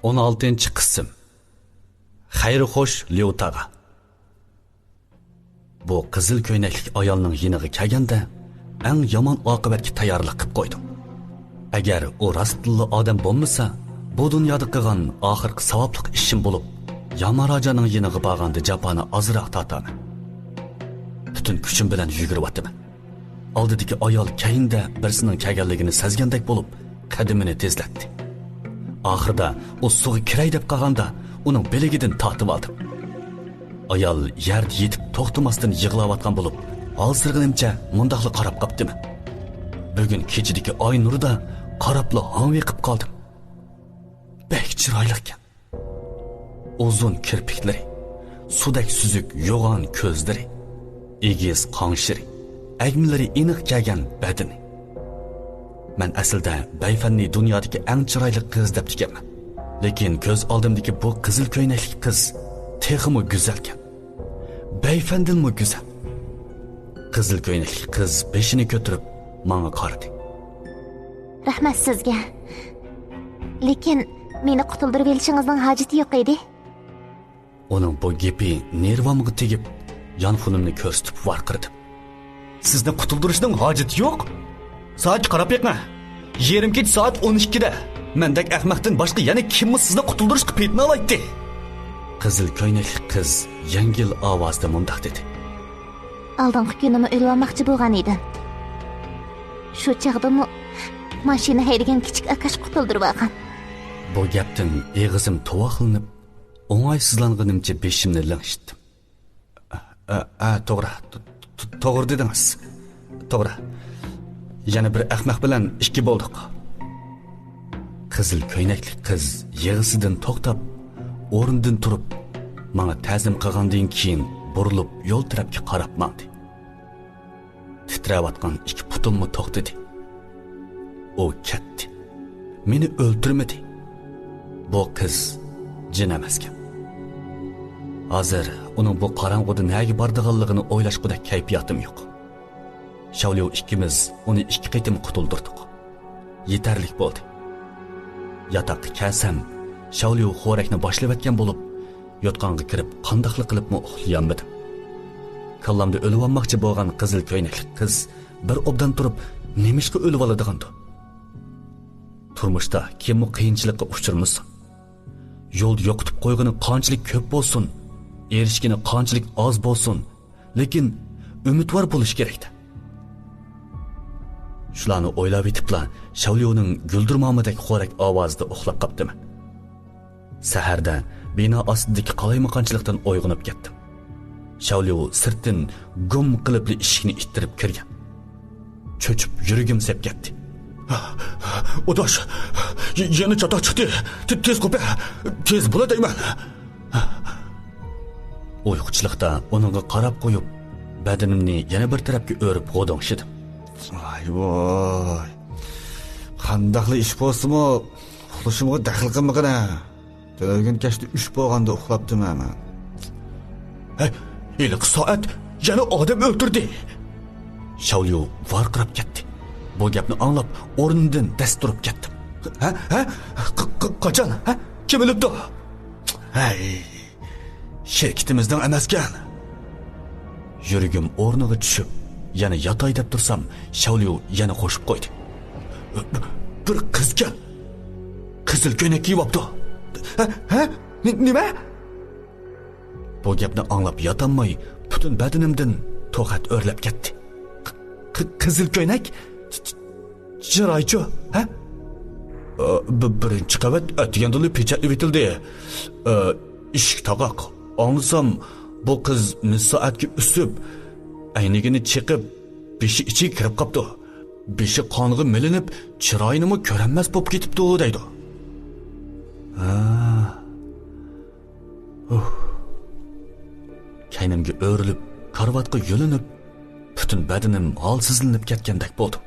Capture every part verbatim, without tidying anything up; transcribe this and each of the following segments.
ئون ئالتىنچى قىسىم. خەير خوش ليۇتاغا. بۇ قىزىل كۆينەكلىك ئايالنىڭ يېنىغا كەلگەندە، ئەڭ يامان ئاقىۋەتكە تەييارلىق قىپ قويدۇم. ئەگەر ئۇ راستتىنلا ئادەم بولمىسا، بۇ دۇنيادا قىلغان ئاخىرقى ساۋابلىق ئىشىم بولۇپ، ياماراجانىڭ يېنىغا بارغاندا جاپانى ئازراق تارتامەن. پۈتۈن كۈچۈم بىلەن يۈگۈرۈۋاتىمەن. ئالدىدىكى ئايال كەينىدە بىرسىنىڭ كەلگەنلىكىنى سەزگەندەك بولۇپ، قەدىمىنى تېزلەتتى. ئاخىرىدا ئۇ سۇغا كىرەي دەپ قالغاندا، ئۇنىڭ بىلىكىدىن تارتىۋالدىم. ئايال يەردە يېتىپ توختىماستىن يىغلاۋاتقان بولۇپ، ھالسىرىغىنىمچە مۇنداقلا قاراپ قاپتىمەن. بۈگۈن كېچىدىكى ئاي نۇرىدا قاراپلا ھاڭۋېقىپ قالدىم. بەك چىرايلىقكەن. ئۇزۇن كىرپىكلىرى، سۇدەك سۈزۈك يوغان كۆزلىرى، ئېگىز قاڭشىرى، ئەگمىلىرى ئېنىق كەلگەن بەدىنى. مەن ئەسلىدە بەيفەننى دۇنيادىكى ئەڭ چىرايلىق قىز دەپتىكەنمەن. لېكىن كۆز ئالدىمدىكى بۇ قىزىل كۆينەكلىك قىز تېخىمۇ گۈزەلكەن. بەيفەندىنمۇ گۈزەل. قىزىل كۆينەكلىك قىز بېشىنى كۆتۈرۈپ ماڭا قارىدى. رەھمەت سىزگە. لېكىن مېنى قۇتۇلدۇرۇۋېلىشىڭىزنىڭ ھاجىتى يوق ئىدى. ئۇنىڭ بۇ گېپى نېرۋامغا تېگىپ، يانفونۇمنى كۆرسىتىپ ۋارقىرىدىم. سىزنى قۇتۇلدۇرۇشنىڭ ھاجىتى يوق. سائەتكە قاراپ بېقىڭ. يېرىم كېچە سائەت ئون ئىككىدە. مەندەك ئەخمەقتىن باشقا يەنە كىممۇ سىزنى قۇتۇلدۇرۇشقا پېتىنالايتتى؟ قىزىل كۆينەكلىك قىز يەڭگىل ئاۋازدا مۇنداق دېدى. ئالدىنقى كۈنىمۇ ئۆلۈۋالماقچى بولغان ئىدىم. شۇ چاغدىمۇ ماشىنا ھەيدىگەن كىچىك ئاكاش قۇتۇلدۇرۇۋالغان. بۇ گەپتىن ئېغىزىم تۇۋاقلىنىپ، ئوڭايسىزلانغىنىمچە بېشىمنى لىڭشىتتىم. ئە، ئە، توغرا. تو-، تو-، توغرا دېدىڭىز. توغرا. يەنە بىر ئەخمەق بىلەن ئىككى بولدۇق. قىزىل كۆينەكلىك قىز يىغىسىدىن توختاپ، ئورنىدىن تۇرۇپ، ماڭا تەزىم قىلغاندىن كېيىن بۇرۇلۇپ يول تەرەپكە قاراپ ماڭدى. تىترەۋاتقان ئىككى پۇتۇممۇ توختىدى. ئۇ كەتتى. مېنى ئۆلتۈرمىدى. بۇ قىز جىن ئەمەسكەن. ھازىر ئۇنىڭ بۇ قاراڭغۇدا نەگە بارىدىغانلىقىنى ئويلاشقۇدەك كەيپىياتىم يوق. شاۋليۇ ئىككىمىز ئۇنى ئىككى قېتىم قۇتۇلدۇردۇق. يېتەرلىك بولدى. ياتاققا كەلسەم، شاۋليۇ خورەكنى باشلىۋەتكەن بولۇپ، يوتقانغا كىرىپ قانداقلا قىلىپمۇ ئۇخلىيالمىدىم. كاللامدا ئۆلۈۋالماقچى بولغان قىزىل كۆينەكلىك قىز بىر ئوبدان تۇرۇپ، نېمىشقا ئۆلۈۋالىدىغاندۇ؟ تۇرمۇشتا كىممۇ قىيىنچىلىققا ئۇچرىمىسۇن؟ يولدا يوقىتىپ قويغىنى قانچىلىك كۆپ بولسۇن، ئېرىشكىنى قانچىلىك ئاز بولسۇن، لېكىن ئۈمىدۋار بولۇش كېرەك-تە. شۇلارنى ئويلاۋېتىپلا، شاۋليۇنىڭ گۈلدۈرمامىدەك خورەك ئاۋازىدا ئۇخلاپ قاپتىمەن. سەھەردە بىنا ئاستىدىكى قالايمىقانچىلىقتىن ئويغىنىپ كەتتىم. شاۋليۇ سىرتتىن گۇم قىلىپلا ئىشىكنى ئىتتىرىپ كىرگەن. چۆچۈپ يۈرىكىم سەپ كەتتى. ئۇداش، ي-، يەنە چاتاق چىقتى. ت-، تېز قوپە، تېز بولا دەيمەن. ئۇيقۇچىلىقتا ئۇنىڭغا قاراپ قويۇپ، بەدىنىمنى يەنە بىر تەرەپكە ئۆرۈپ غودۇڭشىدىم. ۋاي ۋاي. قانداقلا ئىش بولسىمۇ، ئۇخلىشىمغا دەخلى قىلمىغىنە. تۈنۈگۈن كەچتە ئۈچ بولغاندا ئۇخلاپتىمەن مەن. ھەي، ھېلىقى سائەت يەنە ئادەم ئۆلتۈردى. شاۋليۇ ۋارقىراپ كەتتى. بۇ گەپنى ئاڭلاپ، ئورنۇمدىن دەس تۇرۇپ كەتتىم. ھە؟ ھە؟ ق-، ق-، قاچان؟ ھە؟ كىم ئۆلۈپتۇ؟ ھەي، شىركىتىمىزنىڭ ئەمەسكەن. يۈرىكىم ئورنىغا چۈشۈپ، يەنە ياتاي دەپ تۇرسام، شاۋليۇ يەنە قوشۇپ قويدى. بىر قىزكەن. قىزىل كۆينەك كىيىۋاپتۇ. ھە؟ ھە؟ نېمە؟ بۇ گەپنى ئاڭلاپ ياتالماي، پۈتۈن بەدىنىمدىن توخەت ئۆرلەپ كەتتى. ق-، ق-، قىزىل كۆينەك؟ چىرايچۇ، ھە؟ ئە، بىرىنچى قەۋەت ئەتىگەندىلا پېچەتلىۋېتىلدى. ئە، ئىشىك تاقاق. ئاڭلىسام، بۇ قىز مىس سائەتكە ئۈسۈپ، ئەينىكىنى چېقىپ، بېشى ئىچىگە كىرىپ قاپتۇ. بېشى قانغا مىلىنىپ، چىرايىنىمۇ كۆرەلمەس بولۇپ كېتىپتۇ، دەيدۇ. ھە. ئۇھ. كەينىمگە ئۆرۈلۈپ، كارىۋاتقا يۆلىنىپ، پۈتۈن بەدىنىم ھالسىزلىنىپ كەتكەندەك بولدۇم.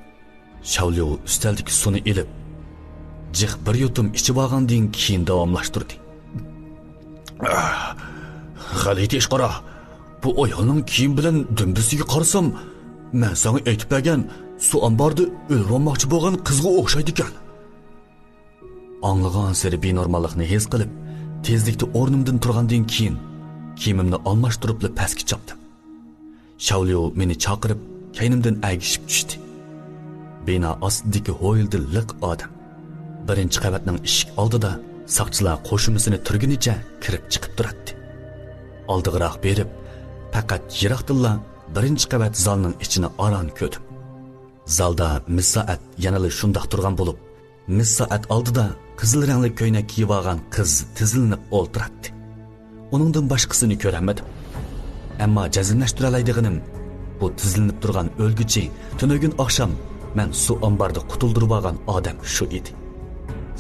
شاۋليۇ ئۈستەلدىكى سۇنى ئېلىپ، جىق بىر يۇتۇم ئىچىۋالغاندىن كېيىن داۋاملاشتۇردى. غەلىتە ئىش قارا. بۇ ئايالنىڭ كىيىم بىلەن دۈمبىسىگە قارىسام، مەن ساڭا ئېيتىپ بەرگەن سۇ ئامباردا ئۆلۈۋالماقچى بولغان قىزغا ئوخشايدىكەن. ئاڭلىغانسېرى بىنورماللىقنى ھېس قىلىپ، تېزلىكتە ئورنۇمدىن تۇرغاندىن كېيىن، كىيىمىمنى ئالماشتۇرۇپلا پەسكە چاپتىم. شاۋليۇ مېنى چاقىرىپ، كەينىمدىن ئەگىشىپ چۈشتى. بىنا ئاستىدىكى ھويلىدا لىق ئادەم. بىرىنچى قەۋەتنىڭ ئىشىك ئالدىدا ساقچىلار قوشۇمىسىنى تۈرگىنىچە كىرىپ چىقىپ تۇراتتى. ئالدىغىراق بېرىپ، پەقەت يىراقتىنلا بىرىنچى قەۋەت زالنىڭ ئىچىنى ئاران كۆردۈم. زالدا مىس سائەت يەنىلا شۇنداق تۇرغان بولۇپ، مىس سائەت ئالدىدا قىزىل رەڭلىك كۆينەك كىيىۋالغان قىز تىزلىنىپ ئولتۇراتتى. ئۇنىڭدىن باشقىسىنى كۆرەلمىدىم. ئەمما جەزملەشتۈرەلەيدىغىنىم، بۇ تىزلىنىپ تۇرغان ئۆلگۈچى تۈنۈگۈن ئاخشام مەن سۇ ئامباردا قۇتۇلدۇرۇۋالغان ئادەم شۇ ئىدى.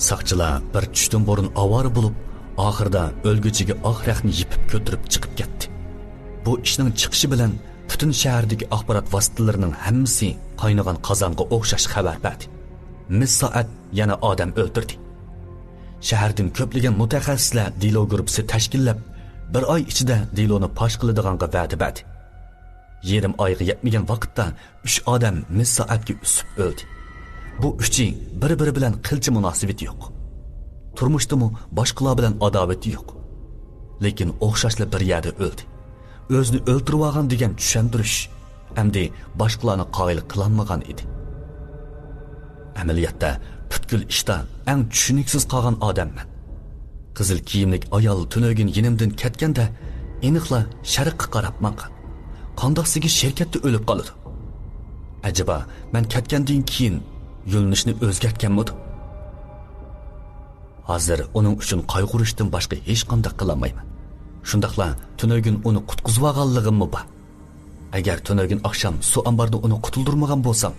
ساقچىلار بىر چۈشتىن بۇرۇن ئاۋارە بولۇپ، ئاخىرىدا ئۆلگۈچىگە ئاق رەختنى يېپىپ كۆتۈرۈپ چىقىپ كەتتى. بۇ ئىشنىڭ چىقىشى بىلەن پۈتۈن شەھەردىكى ئاخبارات ۋاسىتىلىرىنىڭ ھەممىسى قاينىغان قازانغا ئوخشاش خەۋەر بەردى. مىس سائەت يەنە ئادەم ئۆلتۈردى. شەھەردىن كۆپلىگەن مۇتەخەسسىسلەر دېلو گۇرۇپپىسى تەشكىللەپ، بىر ئاي ئىچىدە دېلونى پاش قىلىدىغانغا ۋەدە بەردى. يېرىم ئايغا يەتمىگەن ۋاقىتتا ئۈچ ئادەم مىس سائەتكە ئۈسۈپ ئۆلدى. بۇ ئۈچى بىر-بىرى بىلەن قىلچە مۇناسىۋىتى يوق. تۇرمۇشتىمۇ باشقىلار بىلەن ئاداۋىتى يوق. لېكىن ئوخشاشلا بىر يەردە ئۆلدى. ئۆزىنى ئۆلتۈرۈۋالغان دېگەن چۈشەندۈرۈش ئەمدى باشقىلارنى قايىل قىلالمىغان ئىدى. ئەمەلىيەتتە پۈتكۈل ئىشتا ئەڭ چۈشىنىكسىز قالغان ئادەممەن. قىزىل كىيىملىك ئايال تۈنۈگۈن يېنىمدىن كەتكەندە ئېنىقلا شەرققە قاراپ ماڭغان. قانداقسىگە شىركەتتە ئۆلۈپ قالىدۇ؟ ئەجەبا مەن كەتكەندىن كېيىن يۆنىلىشنى ئۆزگەرتكەنمىدۇ؟ ھازىر ئۇنىڭ ئۈچۈن قايغۇرۇشتىن باشقا ھېچقانداق قىلالمايمەن. شۇنداقلا تۈنۈگۈن ئۇنى قۇتقۇزۇۋالغانلىقىممۇ بار. ئەگەر تۈنۈگۈن ئاخشام سۇ ئامباردا ئۇنى قۇتۇلدۇرمىغان بولسام،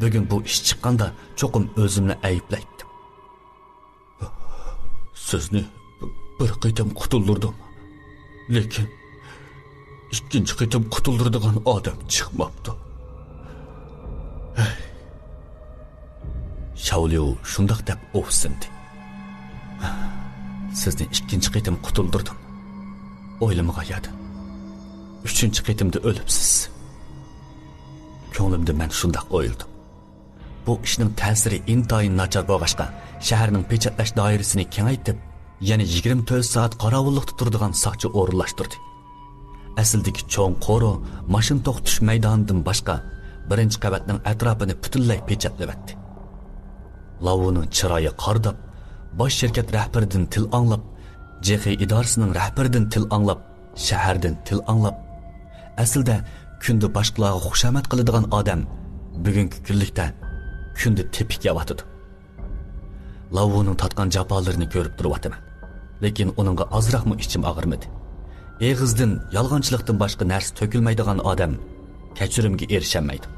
بۈگۈن بۇ ئىش چىققاندا چوقۇم ئۆزۈمنى ئەيىبلەيتتىم. سىزنى بىر قېتىم قۇتۇلدۇردۇم. لېكىن ئىككىنچى قېتىم قۇتۇلدۇرىدىغان ئادەم چىقماپتۇ. ھەي. شاۋليۇ شۇنداق دەپ ئۇھسىندى. سىزنى ئىككىنچى قېتىم قۇتۇلدۇردۇم. ئويلىمىغان يەردىن ئۈچىنچى قېتىمدا ئۆلۈپسىز. كۆڭلۈمدە مەن شۇنداق ئويلىدىم. بۇ ئىشنىڭ تەسىرى ئىنتايىن ناچار بولغاچقا، شەھەرنىڭ پېچەتلەش دائىرىسىنى كېڭەيتىپ، يەنە يىگىرمە تۆت سائەت قاراۋۇللۇقتا تۇرىدىغان ساقچى ئورۇنلاشتۇردى. ئەسلىدىكى چوڭ قورۇ ماشىنا توختىتىش مەيدانىدىن باشقا، بىرىنچى قەۋەتنىڭ ئەتراپىنى پۈتۈنلەي پېچەتلىۋەتتى. لاۋۇنىڭ چىرايى قارىداپ، باش شىركەت رەھبىرىدىن تىل ئاڭلاپ، جېخې ئىدارىسىنىڭ رەھبىرىدىن تىل ئاڭلاپ، شەھەردىن تىل ئاڭلاپ، ئەسلىدە كۈندە باشقىلارغا خۇشامەت قىلىدىغان ئادەم بۈگۈنكى كۈنلۈكتە كۈندە تېپىك يەۋاتىدۇ. لاۋۇنىڭ تارتقان جاپالىرىنى كۆرۈپ تۇرۇۋاتىمەن. لېكىن ئۇنىڭغا ئازراقمۇ ئىچىم ئاغرىمىدى. ئېغىزدىن يالغانچىلىقتىن باشقا نەرسە تۆكۈلمەيدىغان ئادەم كەچۈرۈمگە ئېرىشەلمەيدۇ.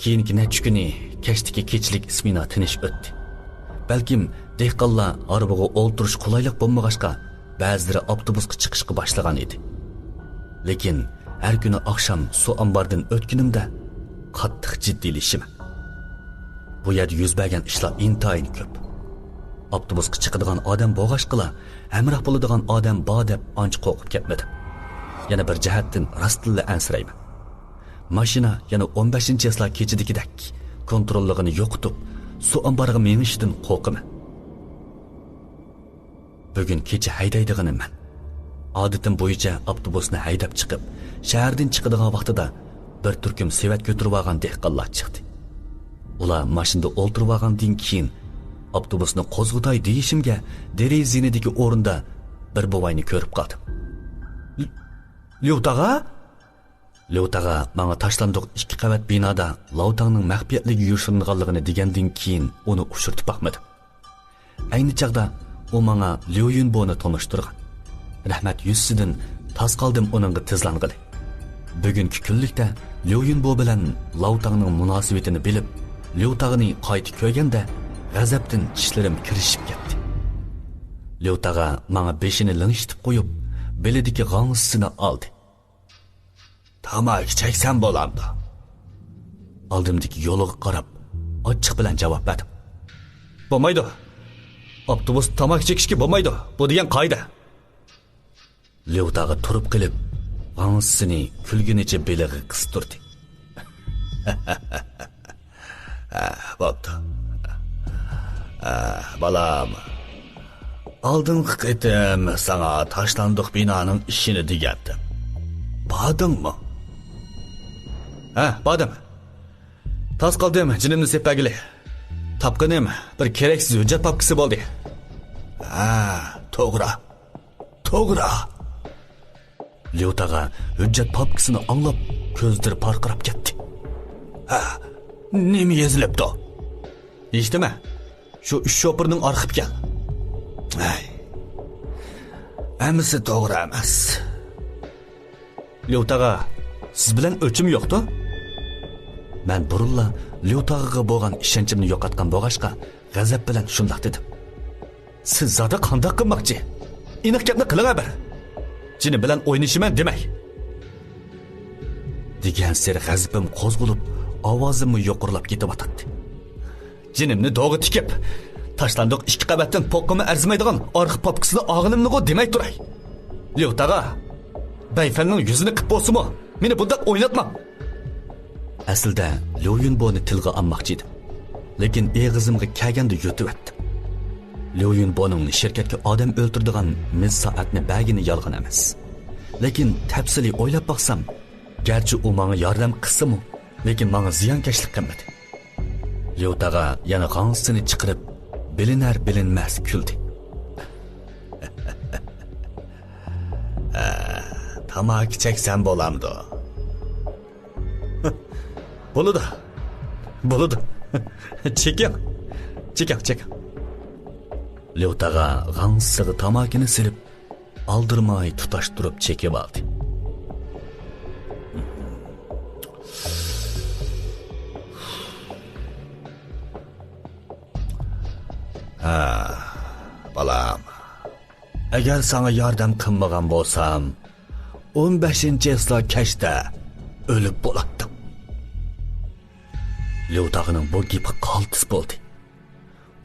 كېيىنكى نەچچە كۈنى كەچتىكى كېچىلىك ئىسمېنا تىنچ ئۆتتى. بەلكىم دېھقانلار ھارۋىغا ئولتۇرۇش قولايلىق بولمىغاچقا، بەزىلىرى ئاپتوبۇسقا چىقىشقا باشلىغان ئىدى. لېكىن ھەر كۈنى ئاخشام سۇ ئامباردىن ئۆتكىنىمدە قاتتىق جىددىيلىشىمەن. بۇ يەردە يۈز بەرگەن ئىشلار ئىنتايىن كۆپ. ئاپتوبۇسقا چىقىدىغان ئادەم بولغاچقىلا، ھەمراھ بولىدىغان ئادەم بار دەپ ئانچە قورقۇپ كەتمىدىم. يەنە بىر جەھەتتىن راستتىنلا ئەنسىرەيمەن. ماشىنا يەنە ئون بەشىنچى چىسلا كېچىدىكىدەك كونتروللۇقىنى يوقىتىپ، سۇ ئامبارغا مېڭىشىدىن قورقىمەن. بۈگۈن كېچە ھەيدەيدىغىنى مەن. ئادىتىم بويىچە ئاپتوبۇسنى ھەيدەپ چىقىپ، شەھەردىن چىقىدىغان ۋاقتىدا بىر تۈركۈم سېۋەت كۆتۈرۈۋالغان دېھقانلار چىقتى. ئۇلار ماشىنىدا ئولتۇرۇۋالغاندىن كېيىن، ئاپتوبۇسنى قوزغىتاي دېيىشىمگە، دېرىزە يېنىدىكى ئورۇندا بىر بوۋاينى كۆرۈپ قالدىم. ليۇ تاغا؟ ليۇ تاغا ماڭا تاشلاندۇق ئىككى قەۋەت بىنادا لاۋتاڭنىڭ مەخپىيەتلىككە يوشۇرۇنغانلىقىنى دېگەندىن كېيىن ئۇنى ئۇچرىتىپ باقمىدىم. ئەينى چاغدا ئۇ ماڭا ليۇ يۈنبونى تونۇشتۇرغان. رەھمەت يۈزىسىدىن تاس قالدىم ئۇنىڭغا تىزلانغىلى. بۈگۈنكى كۈنلۈكتە ليۇ يۈنبو بىلەن لاۋتاڭنىڭ مۇناسىۋىتىنى بىلىپ، ليۇ تاغنى قايتا كۆرگەندە غەزەپتىن چىشلىرىم كىرىشىپ كەتتى. ليۇ تاغا ماڭا بېشىنى لىڭشىتىپ قويۇپ، بېلىدىكى غاڭزىسىنى ئالدى. تاماكا چەكسەم بولامدۇ؟ ئالدىمدىكى يولغا قاراپ، ئاچچىق بىلەن جاۋاب بەردىم. بولمايدۇ. ئاپتوبۇستا تاماكا چېكىشكە بولمايدۇ. بۇ دېگەن قائىدە. ليۇ تاغا تۇرۇپ قېلىپ، غاڭزىسىنى كۈلگىنىچە بېلىغا قىستۇردى. ھە، بوپتۇ. ئە، بالام، ئالدىنقى قېتىم ساڭا تاشلاندۇق بىنانىڭ ئىشىنى دېگەنتىم. باردىڭمۇ؟ ھە، باردىم. تاس قالدىم، جېنىمنى سېلىپ بەرگىلى. تاپقىنىم بىر كېرەكسىز ھۆججەت پاپكىسى بولدى. ھە، توغرا. توغرا. ليۇتاغا ھۆججەت پاپكىسىنى ئاڭلاپ، كۆزلىرى پارقىراپ كەتتى. ھە، نېمە يېزىلىپتۇ؟ ھېچنېمە. شۇ ئۈچ شوپۇرنىڭ ئارخىپى ئىكەن. ھەي. ھەممىسى توغرا ئەمەس. ليۇتاغا، سىز بىلەن ئۆلچىمى يوقتۇ؟ مەن بۇرۇنلا ليۇتاغىغا بولغان ئىشەنچىمنى يوقاتقان بولغاچقا، غەزەپ بىلەن شۇنداق دېدىم. سىز زادى قانداق قىلماقچى؟ ئېنىق گەپنى قىلىڭ بىر. جېنىم بىلەن ئوينىشىمەن دېمەي. دېگەنسېرى غەزىپىم قوزغىلىپ، ئاۋازىممۇ يۇقىرىلاپ كېتىۋاتاتتى. جېنىمنى دوغا تىكىپ، تاشلاندۇق ئىككى قەۋەتتىن پوققىمۇ ئەرزىمەيدىغان ئارخىپ پاپكىسىنى ئالغىنىمنىغۇ دېمەي تۇراي. ليۇتاغا، بەيفەننىڭ يۈزىنى قىپ بولسىمۇ، مېنى بۇنداق ئويناتماڭ. ئەسلىدە ليۇ يۈنبونى تىلغا ئالماقچى ئىدىم. لېكىن ئېغىزىمغا كەلگەندە يۇتۇۋەتتىم. ليۇ يۈنبونىڭ شىركەتكە ئادەم ئۆلتۈرىدىغان مىز سائەتنى بەرگىنى يالغان ئەمەس. لېكىن تەپسىلىي ئويلاپ باقسام، گەرچە ئۇ ماڭا ياردەم قىلسىمۇ، لېكىن ماڭا زىيانكەشلىك قىلمىدى. ليۇتاغا يەنە غاڭسىنى چىقىرىپ، بىلىنەر بىلىنمەس كۈلدى. تاماكا چەكسەم بولامدۇ؟ بولىدۇ. بولىدۇ. چېكىڭ. چېكىڭ، چېكىڭ. ليۇتاغا غاڭسىغا تاماكىنى سېلىپ، ئالدىرىماي تۇتاشتۇرۇپ چېكىۋالدى. ھە، بالام. ئەگەر ساڭا ياردەم قىلمىغان بولسام، ئون بەشىنچى چېسلا كەچتە ئۆلۈپ بولاتتىڭ. ليۇتاغنىڭ بۇ گېپى قالتىس بولدى.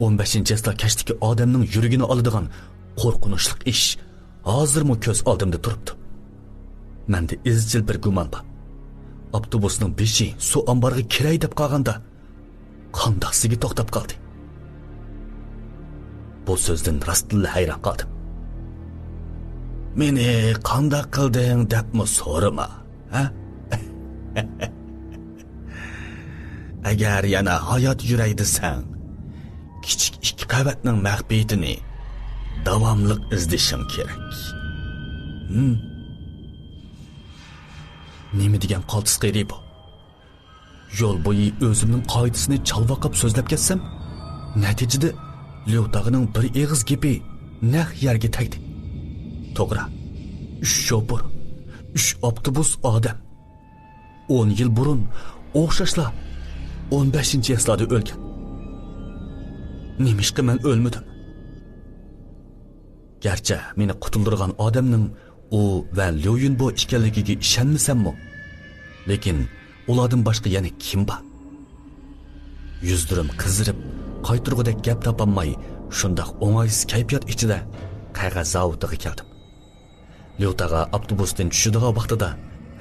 ئون بەشىنچى چېسلا كەچتىكى ئادەمنىڭ يۈرىكىنى ئالىدىغان قورقۇنچلۇق ئىش ھازىرمۇ كۆز ئالدىمدا تۇرۇپتۇ. مەندە ئىزچىل بىر گۇمان بار. ئاپتوبۇسنىڭ بېشى سۇ ئامبارغا كىرەي دەپ قالغاندا، قانداقسىگە توختاپ قالدى. بۇ سۆزدىن راستتىنلا ھەيران قالدىم. مېنى قانداق قىلدىڭ دەپمۇ سورىما، ھە؟ ئەگەر يەنە ھايات يۈرەي دېسەڭ، كىچىك ئىككى قەۋەتنىڭ مەخپىيىتىنى داۋاملىق ئىزدىشىڭ كېرەك. ھىم. نېمە دېگەن قالتىس قېرى بۇ؟ يول بويى ئۆزۈمنىڭ قائىدىسىنى چالۋاقاپ سۆزلەپ كەتسەم، نەتىجىدە ليۇتاغنىڭ بىر ئېغىز گېپى نەق يەرگە تەگدى. توغرا، ئۈچ شوپۇر، ئۈچ ئاپتوبۇس ئادەم. ئون يىل بۇرۇن ئوخشاشلا ئون بەشىنچى ياسلاردا ئۆلگەن. نېمىشقا مەن ئۆلمىدىم؟ گەرچە مېنى قۇتۇلدۇرغان ئادەمنىڭ ئۇ ۋە ليۇ يۈنبو ئىكەنلىكىگە ئىشەنمىسەممۇ، لېكىن ئۇلاردىن باشقا يەنە كىم بار؟ يۈزلىرىم قىزىرىپ، قايتۇرغۇدەك گەپ تاپالماي، شۇنداق ئوڭايسىز كەيپىيات ئىچىدە قەغەز زاۋۇتىغا كەلدىم. ليۇتاغا ئاپتوبۇستىن چۈشىدىغان ۋاقتىدا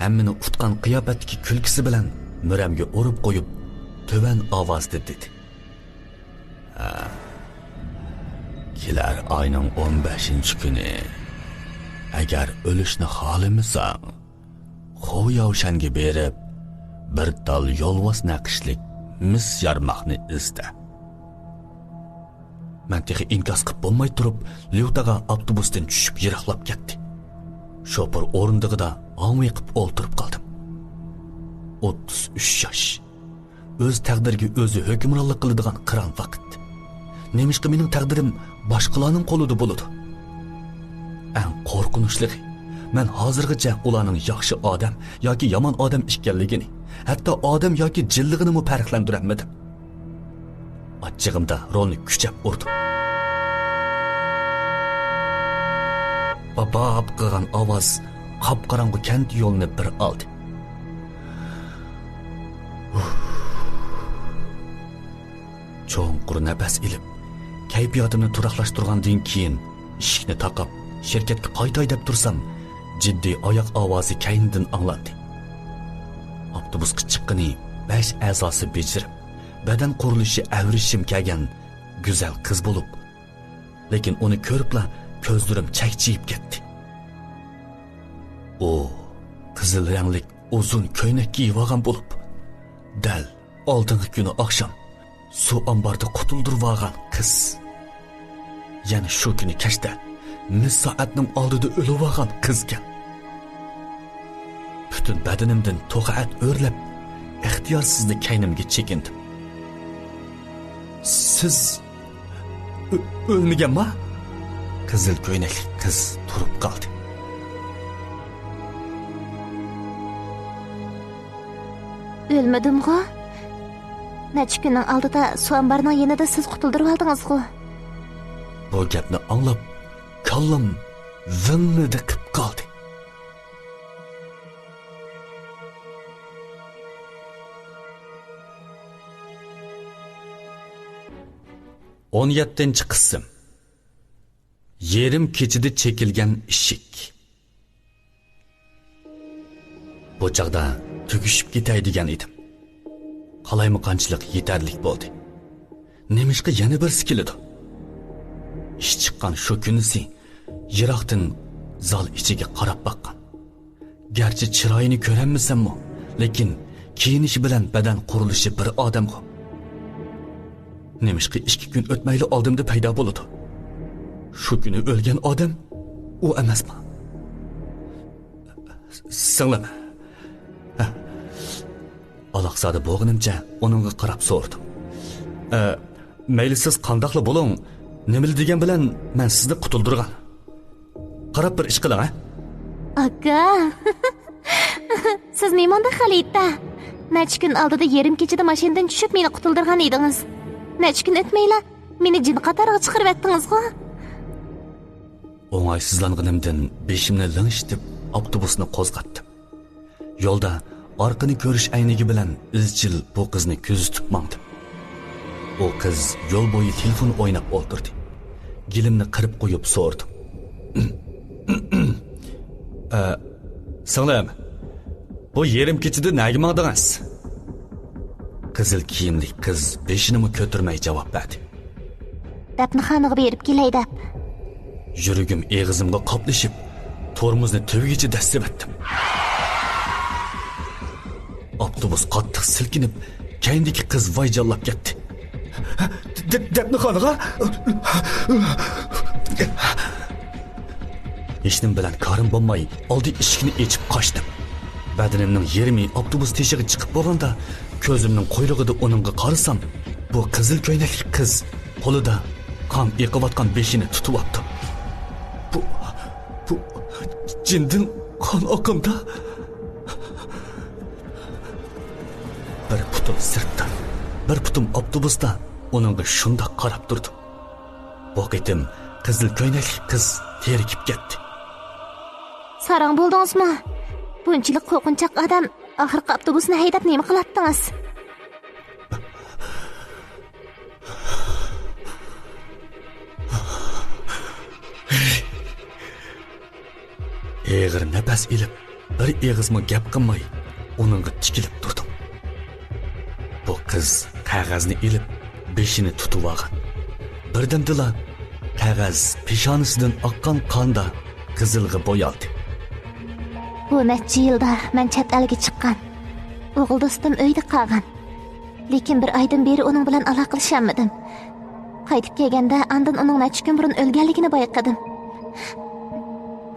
ھەممىنى ئۇتقان قىياپەتتىكى كۈلكىسى بىلەن مۈرەمگە ئۇرۇپ قويۇپ، تۆۋەن ئاۋازدا دېدى: «ھە، كېلەر ئاينىڭ ئون بەشىنچى كۈنى، ئەگەر ئۆلۈشنى خالىمىساڭ، خۇياۋشەنگە بېرىپ، بىر تال يولۋاس نەقىشلىك مىس يارماقنى ئىزدە.» مەن تېخى ئىنكاس قىپ بولماي تۇرۇپ، ليۇتاغا ئاپتوبۇستىن چۈشۈپ يىراقلاپ كەتتى. شوپۇر ئورۇندىقىدا ھاڭۋېقىپ ئولتۇرۇپ قالدىم. ئوتتۇز ئۈچ ياش. ئۆز تەقدىرىگە ئۆزى ھۆكۈمرانلىق قىلىدىغان قىران ۋاقىت. نېمىشقا مېنىڭ تەقدىرىم باشقىلارنىڭ قولىدا بولىدۇ؟ ئەڭ قورقۇنچلۇقى، مەن ھازىرغىچە ئۇلارنىڭ ياخشى ئادەم ياكى يامان ئادەم ئىكەنلىكىنى، ھەتتا ئادەم ياكى جىنلىقىنىمۇ پەرقلەندۈرەلمىدىم. ئاچچىقىمدا رولنى كۈچەپ ئۇردۇم. باپ-باپ قىلغان ئاۋاز قاپقاراڭغۇ كەنت يولىنى بىر ئالدى. چوڭقۇر نەپەس ئېلىپ، كەيپىياتىمنى تۇراقلاشتۇرغاندىن كېيىن، ئىشىكنى تاقاپ، شىركەتكە قايتاي دەپ تۇرسام، جىددىي ئاياق ئاۋازى كەينىدىن ئاڭلاندى. ئاپتوبۇسقا چىققىنى بەش ئەزاسى بېجىرىپ، بەدەن قۇرۇلۇشى ئەۋرىشىم كەلگەن گۈزەل قىز بولۇپ، لېكىن ئۇنى كۆرۈپلا كۆزلىرىم چەكچىيىپ كەتتى. ئۇ قىزىل رەڭلىك ئۇزۇن كۆينەك كىيىۋالغان بولۇپ، دەل ئالدىنقى كۈنى ئاخشام سۇ ئامباردا قۇتۇلدۇرۇۋالغان قىز. يەنە شۇ كۈنى كەچتە مىس سائەتنىڭ ئالدىدا ئۆلۈۋالغان قىزكەن. پۈتۈن بەدىنىمدىن توخۇ ئەت ئۆرلەپ، ئىختىيارسىزلا كەينىمگە چېكىندىم. سىز ئۆ-، ئۆلمىگەنما؟ قىزىل كۆينەكلىك قىز تۇرۇپ قالدى. ئۆلمىدىمغۇ؟ نەچچە كۈننىڭ ئالدىدا سۇ ئامبارنىڭ يېنىدا سىز قۇتۇلدۇرۇۋالدىڭىزغۇ؟ بۇ گەپنى ئاڭلاپ، كاللام ۋىڭنىدە قىپ قالدى. ئون يەتتىنچى قىسىم. يېرىم كېچىدە چېكىلگەن ئىشىك. بۇ چاغدا تۈگىشىپ كېتەي دېگەن ئىدىم. قالايمىقانچىلىق يېتەرلىك بولدى. نېمىشقا يەنە بىرسى كېلىدۇ؟ ئىش چىققان شۇ كۈنىسى يىراقتىن زال ئىچىگە قاراپ باققان. گەرچە چىرايىنى كۆرەلمىسەممۇ، لېكىن كىيىنىشى بىلەن بەدەن قۇرۇلۇشى بىر ئادەمغۇ. نېمىشقا ئىككى كۈن ئۆتمەيلا ئالدىمدا پەيدا بولىدۇ؟ شۇ كۈنى ئۆلگەن ئادەم ئۇ ئەمەسما؟ سىڭلىم. ھە. ئالاقزادە بولغىنىمچە ئۇنىڭغا قاراپ سورىدىم. ئە، مەيلى سىز قانداقلا بولۇڭ، نېمىلا دېگەن بىلەن مەن سىزنى قۇتۇلدۇرغان. قاراپ بىر ئىش قىلىڭ، ھە؟ ئاكا! سىز نېمانداق غەلىتە؟ نەچچە كۈن ئالدىدا يېرىم كېچىدە ماشىنىدىن چۈشۈپ مېنى قۇتۇلدۇرغان ئىدىڭىز. نەچچە كۈن ئۆتمەيلا مېنى جىن قاتارىغا چىقىرىۋەتتىڭىزغۇ؟ ئوڭايسىزلانغىنىمدىن بېشىمنى لىڭشىتىپ ئاپتوبۇسنى قوزغاتتىم. يولدا ئارقىنى كۆرۈش ئەينىكى بىلەن ئىزچىل بۇ قىزنى كۆزىتىپ ماڭدىم. ئۇ قىز يول بويى تېلېفون ئويناپ ئولتۇردى. گېلىمنى قىرىپ قويۇپ سورىدىم. ئە، سىڭلىم، بۇ يېرىم كېچىدە نەگە ماڭدىڭىز؟ قىزىل كىيىملىك قىز بېشىنىمۇ كۆتۈرمەي جاۋاب بەردى. دەپنىخانىغا بېرىپ كېلەي دەپ. يۈرىكىم ئېغىزىمغا قاپلىشىپ، تورمۇزنى تۈۋىگىچە دەسسىۋەتتىم. ئاپتوبۇس قاتتىق سىلكىنىپ، كەينىدىكى قىز ۋايجانلاپ كەتتى. دە-، دەپنىخانىغا؟ ھېچنېمە بىلەن كارىم بولماي، ئالدى ئىشىكنى ئېچىپ قاچتىم. بەدىنىمنىڭ يېرىمى ئاپتوبۇس تېشىغا چىقىپ بولغاندا، كۆزۈمنىڭ قۇيرۇقىدا ئۇنىڭغا قارىسام، بۇ قىزىل كۆينەكلىك قىز قولىدا قان ئېقىۋاتقان بېشىنى تۇتۇۋاپتۇ. بۇ، بۇ جىندىن قان ئاقامدا؟ بىر پۇتۇم سىرتتا، بىر پۇتۇم ئاپتوبۇستا ئۇنىڭغا شۇنداق قاراپ تۇردۇم. بۇ قېتىم قىزىل كۆينەكلىك قىز تېرىكىپ كەتتى. ساراڭ بولدىڭىزمۇ؟ بۇنچىلىك قورقۇنچاق ئادەم، ئاخىرقى ئاپتوبۇسنى ھەيدەپ نېمە قىلاتتىڭىز؟ ئېغىر نەپەس ئېلىپ، بىر ئېغىزمۇ گەپ قىلماي، ئۇنىڭغا تىكىلىپ تۇردۇم. بۇ قىز قەغەزنى ئېلىپ، بېشىنى تۇتۇۋالغان. بىردەمدىلا قەغەز پېشانىسىدىن ئاققان قاندا قىزىلغا بويالدى. بۇ نەچچە يىلدا مەن چەت ئەلگە چىققان. ئوغۇل دوستۇم ئۆيدە قالغان. لېكىن بىر ئايدىن بېرى ئۇنىڭ بىلەن ئالاقىلىشالمىدىم. قايتىپ كەلگەندە ئاندىن ئۇنىڭ نەچچە كۈن بۇرۇن ئۆلگەنلىكىنى بايقىدىم.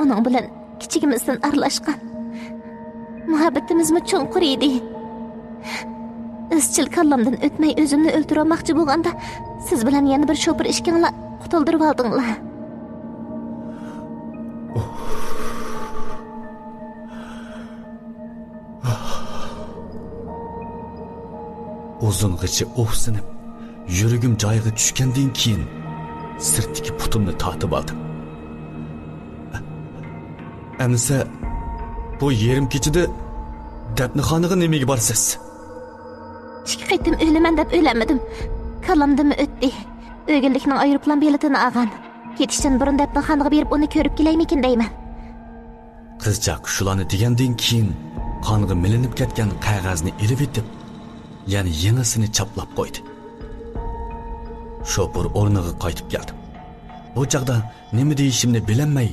ئۇنىڭ بىلەن كىچىكىمىزدىن ئارىلاشقان مۇھەببىتىمىزمۇ چوڭقۇر ئىدى. ئىزچىل كاللامدىن ئۆتمەي ئۆزۈمنى ئۆلتۈرۈۋالماقچى بولغاندا، سىز بىلەن يەنە بىر شوپۇر ئىككىڭلار قۇتۇلدۇرۇۋالدىڭلار. ئۇزۇنغىچە ئۇھسىنىپ، يۈرىكىم جايىغا چۈشكەندىن كېيىن، سىرتتىكى پۇتۇمنى تارتىۋالدىم. ئەمىسە، بۇ يېرىم كېچىدە دەپنىخانىغا نېمىگە بارىسىز؟ ئىككى قېتىم ئۆلىمەن دەپ ئۆلەلمىدىم. كاللامدىنمۇ ئۆتتى. ئۆگۈنلۈكنىڭ ئايروپىلان بېلىتىنى ئالغان. كېتىشتىن بۇرۇن دەپنىخانىغا بېرىپ ئۇنى كۆرۈپ كېلەيمىكىن دەيمەن. قىزچاق شۇلارنى دېگەندىن كېيىن، قانغا مىلىنىپ كەتكەن قەغەزنى ئېلىۋېتىپ، يەنە يېڭىسىنى چاپلاپ قويدى. شوپۇر ئورنىغا قايتىپ كەلدىم. بۇ چاغدا نېمە دېيىشىمنى بىلەلمەي،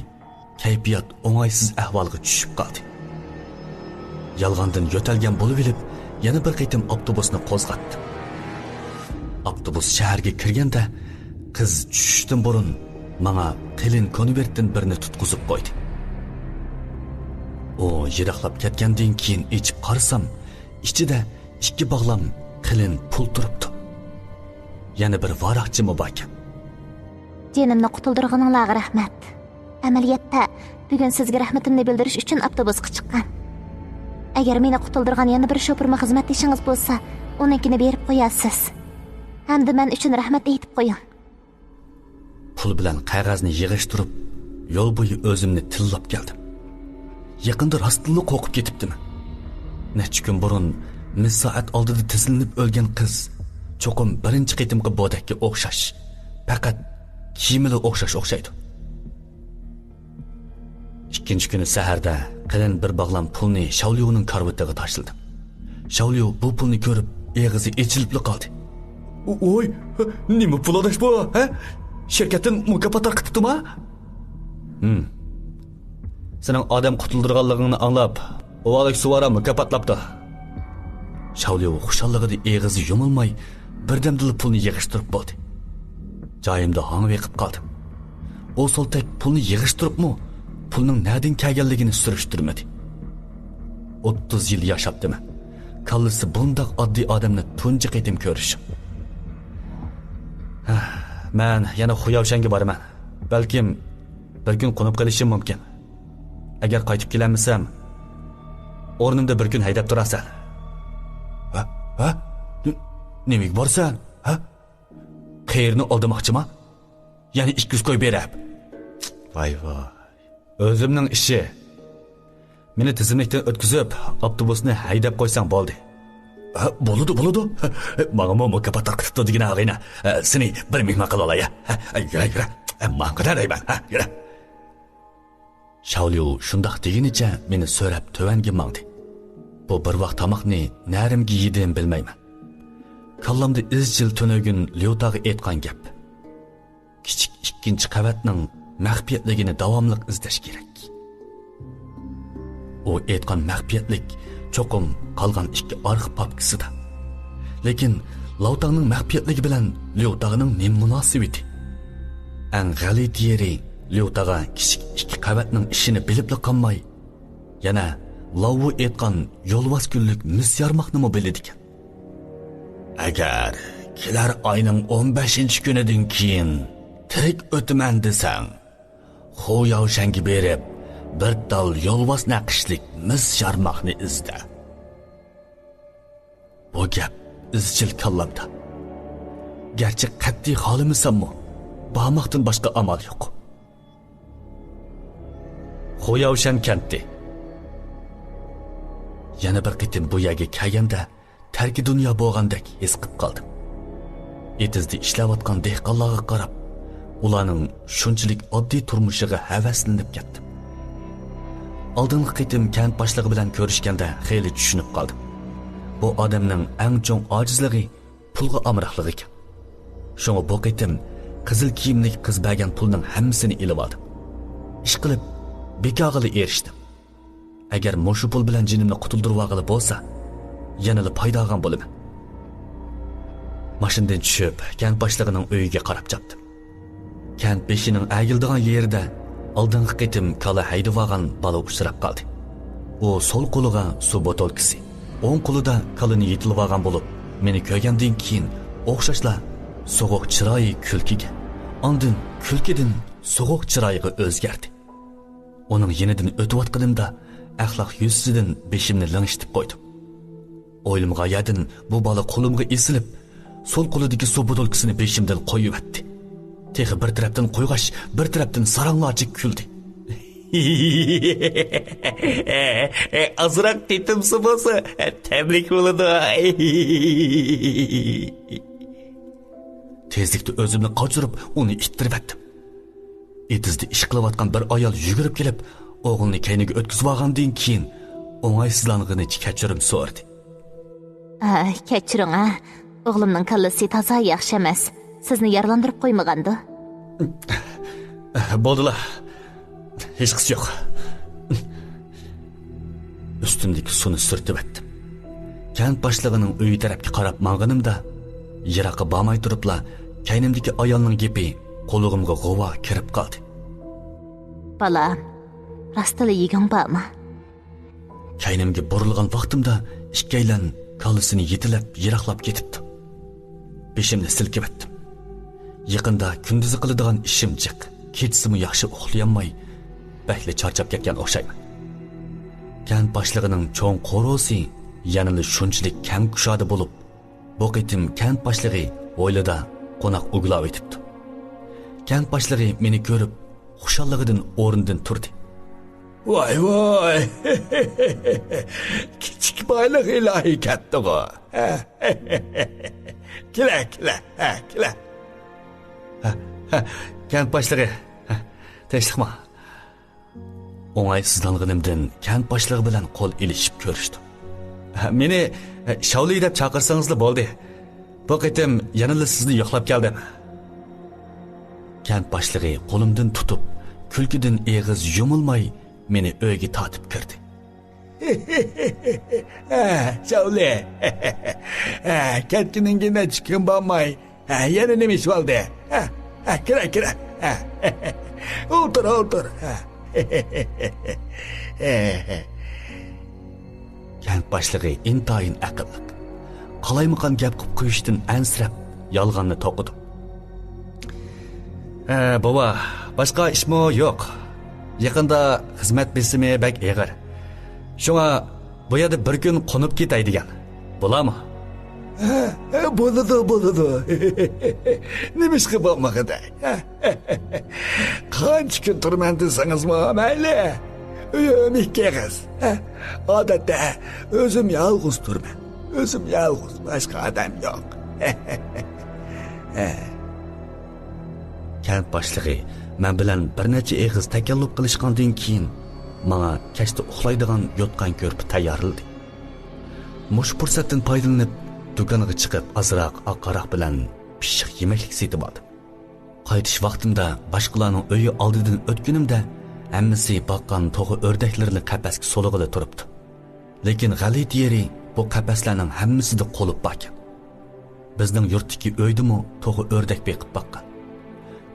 كەيپىيات ئوڭايسىز ئەھۋالغا چۈشۈپ قالدى. يالغاندىن يۆتەلگەن بولۇۋېلىپ، يەنە بىر قېتىم ئاپتوبۇسنى قوزغاتتىم. ئاپتوبۇس شەھەرگە كىرگەندە، قىز چۈشۈشتىن بۇرۇن ماڭا قېلىن كونۋېرتتىن بىرنى تۇتقۇزۇپ قويدى. ئۇ يىراقلاپ كەتكەندىن كېيىن ئېچىپ قارىسام، ئىچىدە ئىككى باغلام قېلىن پۇل تۇرۇپتۇ. يەنە بىر ۋاراقچىمۇ باركەن. جېنىمنى قۇتۇلدۇرغىنىڭلارغا رەھمەت. ئەمەلىيەتتە، بۈگۈن سىزگە رەھمىتىمنى بىلدۈرۈش ئۈچۈن ئاپتوبۇسقا چىققان. ئەگەر مېنى قۇتۇلدۇرغان يەنە بىر شوپۇرمۇ خىزمەتدىشىڭىز بولسا، ئۇنىڭكىنى بېرىپ قويارسىز. ھەمدە مەن ئۈچۈن رەھمەت ئېيتىپ قويۇڭ. پۇل بىلەن قەغەزنى يىغىشتۇرۇپ، يول بويى ئۆزۈمنى تىللاپ كەلدىم. يېقىندا راستتىنلا قورقۇپ كېتىپتىمەن. نەچچە كۈن بۇرۇن مىس سائەت ئالدىدا تىزلىنىپ ئۆلگەن قىز چوقۇم بىرىنچى قېتىمقى بودەككە ئوخشاش. پەقەت كىيىمىلا ئوخشاش ئوخشايدۇ. ئىككىنچى كۈنى سەھەردە قېلىن بىر باغلام پۇلنى شاۋليۇنىڭ كارىۋىتىغا تاشلىدىم. شاۋليۇ بۇ پۇلنى كۆرۈپ، ئېغىزى ئېچىلىپلا قالدى. ۋوي، نېمە پۇل ئاداش بۇ، ھە؟ شىركەتتىن مۇكاپات تارقىتىپتىما؟ ھىم. سېنىڭ ئادەم قۇتۇلدۇرغانلىقىڭنى ئاڭلاپ، ئۇۋالىك سۇۋارا مۇكاپاتلاپتۇ. شاۋليۇ خۇشاللىقىدا ئېغىزى يۇمۇلماي، بىردەمدىلا پۇلنى يىغىشتۇرۇپ بولدى. جايىمدا ھاڭۋېقىپ قالدىم. ئۇ سولتەك پۇلنى يىغىشتۇرۇپمۇ، پۇلنىڭ نەدىن كەلگەنلىكىنى سۈرۈشتۈرمىدى. ئوتتۇز يىل ياشاپتىمەن. كاللىسى بۇنداق ئاددىي ئادەمنى تۇنجى قېتىم كۆرۈشۈم. ھە، مەن يەنە خۇياۋشەنگە بارىمەن. بەلكىم بىر كۈن قونۇپ قېلىشىم مۇمكىن. ئەگەر قايتىپ كېلەلمىسەم، ئورنۇمدا بىر كۈن ھەيدەپ تۇرارسەن. ھە؟ ھە؟ ن-، نېمىگە بارىسەن؟ ھە؟ قېرىنى ئالدىماقچىما؟ يەنە ئىككى يۈز كوي بېرىپ. ۋاي ۋاي. ئۆزۈمنىڭ ئىشى. مېنى تىزىملىكتىن ئۆتكۈزۈپ، ئاپتوبۇسنى ھەيدەپ قويساڭ بولدى. ھە، بولىدۇ، بولىدۇ. ماڭىمۇ مۇكاپات تارقىتىپتۇ دېگىنە ئاغىنە. سېنى بىر مېھمان قىلالاي، ھە؟ ھە، يۈرە، يۈرە. ماڭغىنە دەيمەن، ھە، يۈرە. شاۋليۇ شۇنداق دېگىنىچە مېنى سۆرەپ تۆۋەنگە ماڭدى. بۇ بىر ۋاق تاماقنى نەرىمگە يېدىم بىلمەيمەن. كاللامدا ئىزچىل تۈنۈگۈن ليۇتاغا ئېيتقان گەپ. كىچىك ئىككىنچى قەۋەتنىڭ مەخپىيەتلىكىنى داۋاملىق ئىزدەش كېرەك. ئۇ ئېيتقان مەخپىيەتلىك چوقۇم قالغان ئىككى ئارقا پاپكىسىدا. لېكىن لاۋتاڭنىڭ مەخپىيەتلىكى بىلەن ليۇتاغنىڭ نېمە مۇناسىۋىتى؟ ئەڭ غەلىتە يېرى، ليۇتاغا كىچىك ئىككى قەۋەتنىڭ ئىشىنى بىلىپلا قالماي، يەنە لاۋۋۇ ئېيتقان يولۋاس گۈللۈك مىس يارماقنىمۇ بىلىدىكەن. ئەگەر كېلەر ئاينىڭ ئون بەشىنچى كۈنىدىن كېيىن تىرىك ئۆتىمەن دېسەڭ، خۇياۋشەنگە بېرىپ، بىر تال يولۋاس نەقىشلىك مىس يارماقنى ئىزدە. بۇ گەپ ئىزچىل كاللامدا. گەرچە قەتئىي خالىمىساممۇ، بارماقتىن باشقا ئامال يوق. خۇياۋشەن كەنتى. يەنە بىر قېتىم بۇ يەرگە كەلگەندە، تەركى دۇنيا بولغاندەك ھېس قىپ قالدىم. ئېتىزدا ئىشلەۋاتقان دېھقانلارغا قاراپ، ئۇلارنىڭ شۇنچىلىك ئاددىي تۇرمۇشىغا ھەۋەسلىنىپ كەتتىم. ئالدىنقى قېتىم كەنت باشلىقى بىلەن كۆرۈشكەندە خېلى چۈشىنىپ قالدىم. بۇ ئادەمنىڭ ئەڭ چوڭ ئاجىزلىقى پۇلغا ئامراقلىقى ئىكەن. شۇڭا بۇ قېتىم قىزىل كىيىملىك قىز بەرگەن پۇلنىڭ ھەممىسىنى ئېلىۋالدىم. ئىشقىلىپ، بىكارغىلا ئېرىشتىم. ئەگەر مۇشۇ پۇل بىلەن جېنىمنى قۇتۇلدۇرۇۋالغىلى بولسا، يەنىلا پايدا ئالغان بولىمەن. ماشىنىدىن چۈشۈپ، كەنت باشلىقىنىڭ ئۆيىگە قاراپ چاپتىم. كەنت بېشىنىڭ ئەگىلىدىغان يېرىدە ئالدىنقى قېتىم كالا ھەيدىۋالغان بالا ئۇچراپ قالدى. ئۇ سول قولىغا سۇ بوتۇلكىسى، ئوڭ قولىدا كالىنى يېتىلىۋالغان بولۇپ، مېنى كۆرگەندىن كېيىن ئوخشاشلا سوغۇق چىرايى كۈلكىگە، ئاندىن كۈلكىدىن سوغۇق چىرايغا ئۆزگەردى. ئۇنىڭ يېنىدىن ئۆتۈۋاتقىنىمدا ئەخلاق يۈزىسىدىن بېشىمنى لىڭشىتىپ قويدۇم. ئويلىمىغان يەردىن بۇ بالا قولۇمغا ئېسىلىپ، سول قولىدىكى سۇ بوتۇلكىسىنى بېشىمدىن قويۇۋەتتى. تېخى بىر تەرەپتىن قويغاچ، بىر تەرەپتىن ساراڭلارچە كۈلدى. ئازراق تېتىمسۇ بولسا، تەملىك بولىدۇ. تېزلىكتە ئۆزۈمنى قاچۇرۇپ، ئۇنى ئىتتىرىۋەتتىم. ئېتىزدا ئىش قىلىۋاتقان بىر ئايال يۈگۈرۈپ كېلىپ، ئوغلىنى كەينىگە ئۆتكۈزۈۋالغاندىن كېيىن، ئوڭايسىزلانغىنىچە كەچۈرۈم سورىدى. ئا، كەچۈرۈڭ، ئا. ئوغلۇمنىڭ كاللىسى تازا ياخشى ئەمەس. سىزنى يارىلاندۇرۇپ قويمىغاندۇ؟ بولدىلا. ھېچقىسى يوق. ئۈستۈمدىكى سۇنى سۈرتۈۋەتتىم. كەنت باشلىقىنىڭ ئۆيى تەرەپكە قاراپ ماڭغىنىمدا، يىراققا بارماي تۇرۇپلا كەينىمدىكى ئايالنىڭ گېپى قۇلىقىمغا غۇۋا كىرىپ قالدى. بالام، راستلا يېگۈڭ بارمۇ؟ كەينىمگە بۇرۇلغان ۋاقتىمدا ئىككىيلەن كاللىسىنى يېتىلەپ يىراقلاپ كېتىپتۇ. بېشىمنى سىلكىۋەتتىم. يېقىندا كۈندۈزى قىلىدىغان ئىشىم جىق، كېچىسىمۇ ياخشى ئۇخلىيالماي، بەكلا چارچاپ كەتكەن ئوخشايمەن. كەنت باشلىقىنىڭ چوڭ قورۇسى يەنىلا شۇنچىلىك كەڭ كۇشادە بولۇپ، بۇ قېتىم كەنت باشلىقى ھويلىدا قوناق ئۇگىلاۋېتىپتۇ. كەنت باشلىقى مېنى كۆرۈپ، خۇشاللىقىدىن ئورنىدىن تۇردى. ۋاي، ۋاي! كىچىك بايلىق ئىلاھى كەتتىغۇ! كېلە، كېلە، ھە، كېلە! ھە، ھە، كەنت باشلىقى، ھە، تىنچلىقمۇ؟ ئوڭايسىزلانغىنىمدىن كەنت باشلىقى بىلەن قول ئېلىشىپ كۆرۈشتۈم. ھە، مېنى، ھە، شاۋلى دەپ چاقىرسىڭىزلا بولدى. بۇ قېتىم يەنىلا سىزنى يوقلاپ كەلدىم. كەنت باشلىقى قولۇمدىن تۇتۇپ، كۈلكىدىن ئېغىز يۇمۇلماي مېنى ئۆيگە تارتىپ كىردى. ھە، شاۋلى. ھە، كەتكىنىڭگە نەچچە كۈن بولماي، ھە، يەنە نېمە ئىش بولدى؟ ھە، ھە، كىرە، كىرە. ھە. ئولتۇر، ئولتۇر. ھە. كەنت باشلىقى ئىنتايىن ئەقىللىق. قالايمىقان گەپ قىلىپ قويۇشتىن ئەنسىرەپ، يالغاننى توقۇدۇم. ھە، بوۋا، باشقا ئىشمۇ يوق. يېقىندا خىزمەت بېسىمى بەك ئېغىر. شۇڭا بۇ يەردە بىر كۈن قونۇپ كېتەي دېگەن. بولامۇ؟ ھە، ھە، بولىدۇ، بولىدۇ. نېمىشقا بولمىغۇدەك؟ ھە؟ قانچە كۈن تۇرىمەن دېسىڭىزمۇ مەيلى. ئۆيۈم ئىككى ئېغىز. ھە؟ ئادەتتە ئۆزۈم يالغۇز تۇرىمەن. ئۆزۈم يالغۇز، باشقا ئادەم يوق. كەنت باشلىقى مەن بىلەن بىر نەچچە ئېغىز تەكەللۇپ قىلىشقاندىن كېيىن، ماڭا كەچتە ئۇخلايدىغان يوتقان كۆرپە تەييارلىدى. مۇشۇ پۇرسەتتىن پايدىلىنىپ، دۇكانغا چىقىپ، ئازراق ئاق ھاراق بىلەن پىششىق يېمەكلىك سېتىپ ئالدىم. قايتىش ۋاقتىمدا باشقىلارنىڭ ئۆيى ئالدىدىن ئۆتكىنىمدە، ھەممىسى باققان توخۇ ئۆردەكلىرىنى قەپەسكە سولىغىلى تۇرۇپتۇ. لېكىن غەلىتە يېرى، بۇ قەپەسلەرنىڭ ھەممىسىدە قۇلۇپ باركەن. بىزنىڭ يۇرتتىكى ئۆيدىمۇ توخۇ ئۆردەك بېقىپ باققان.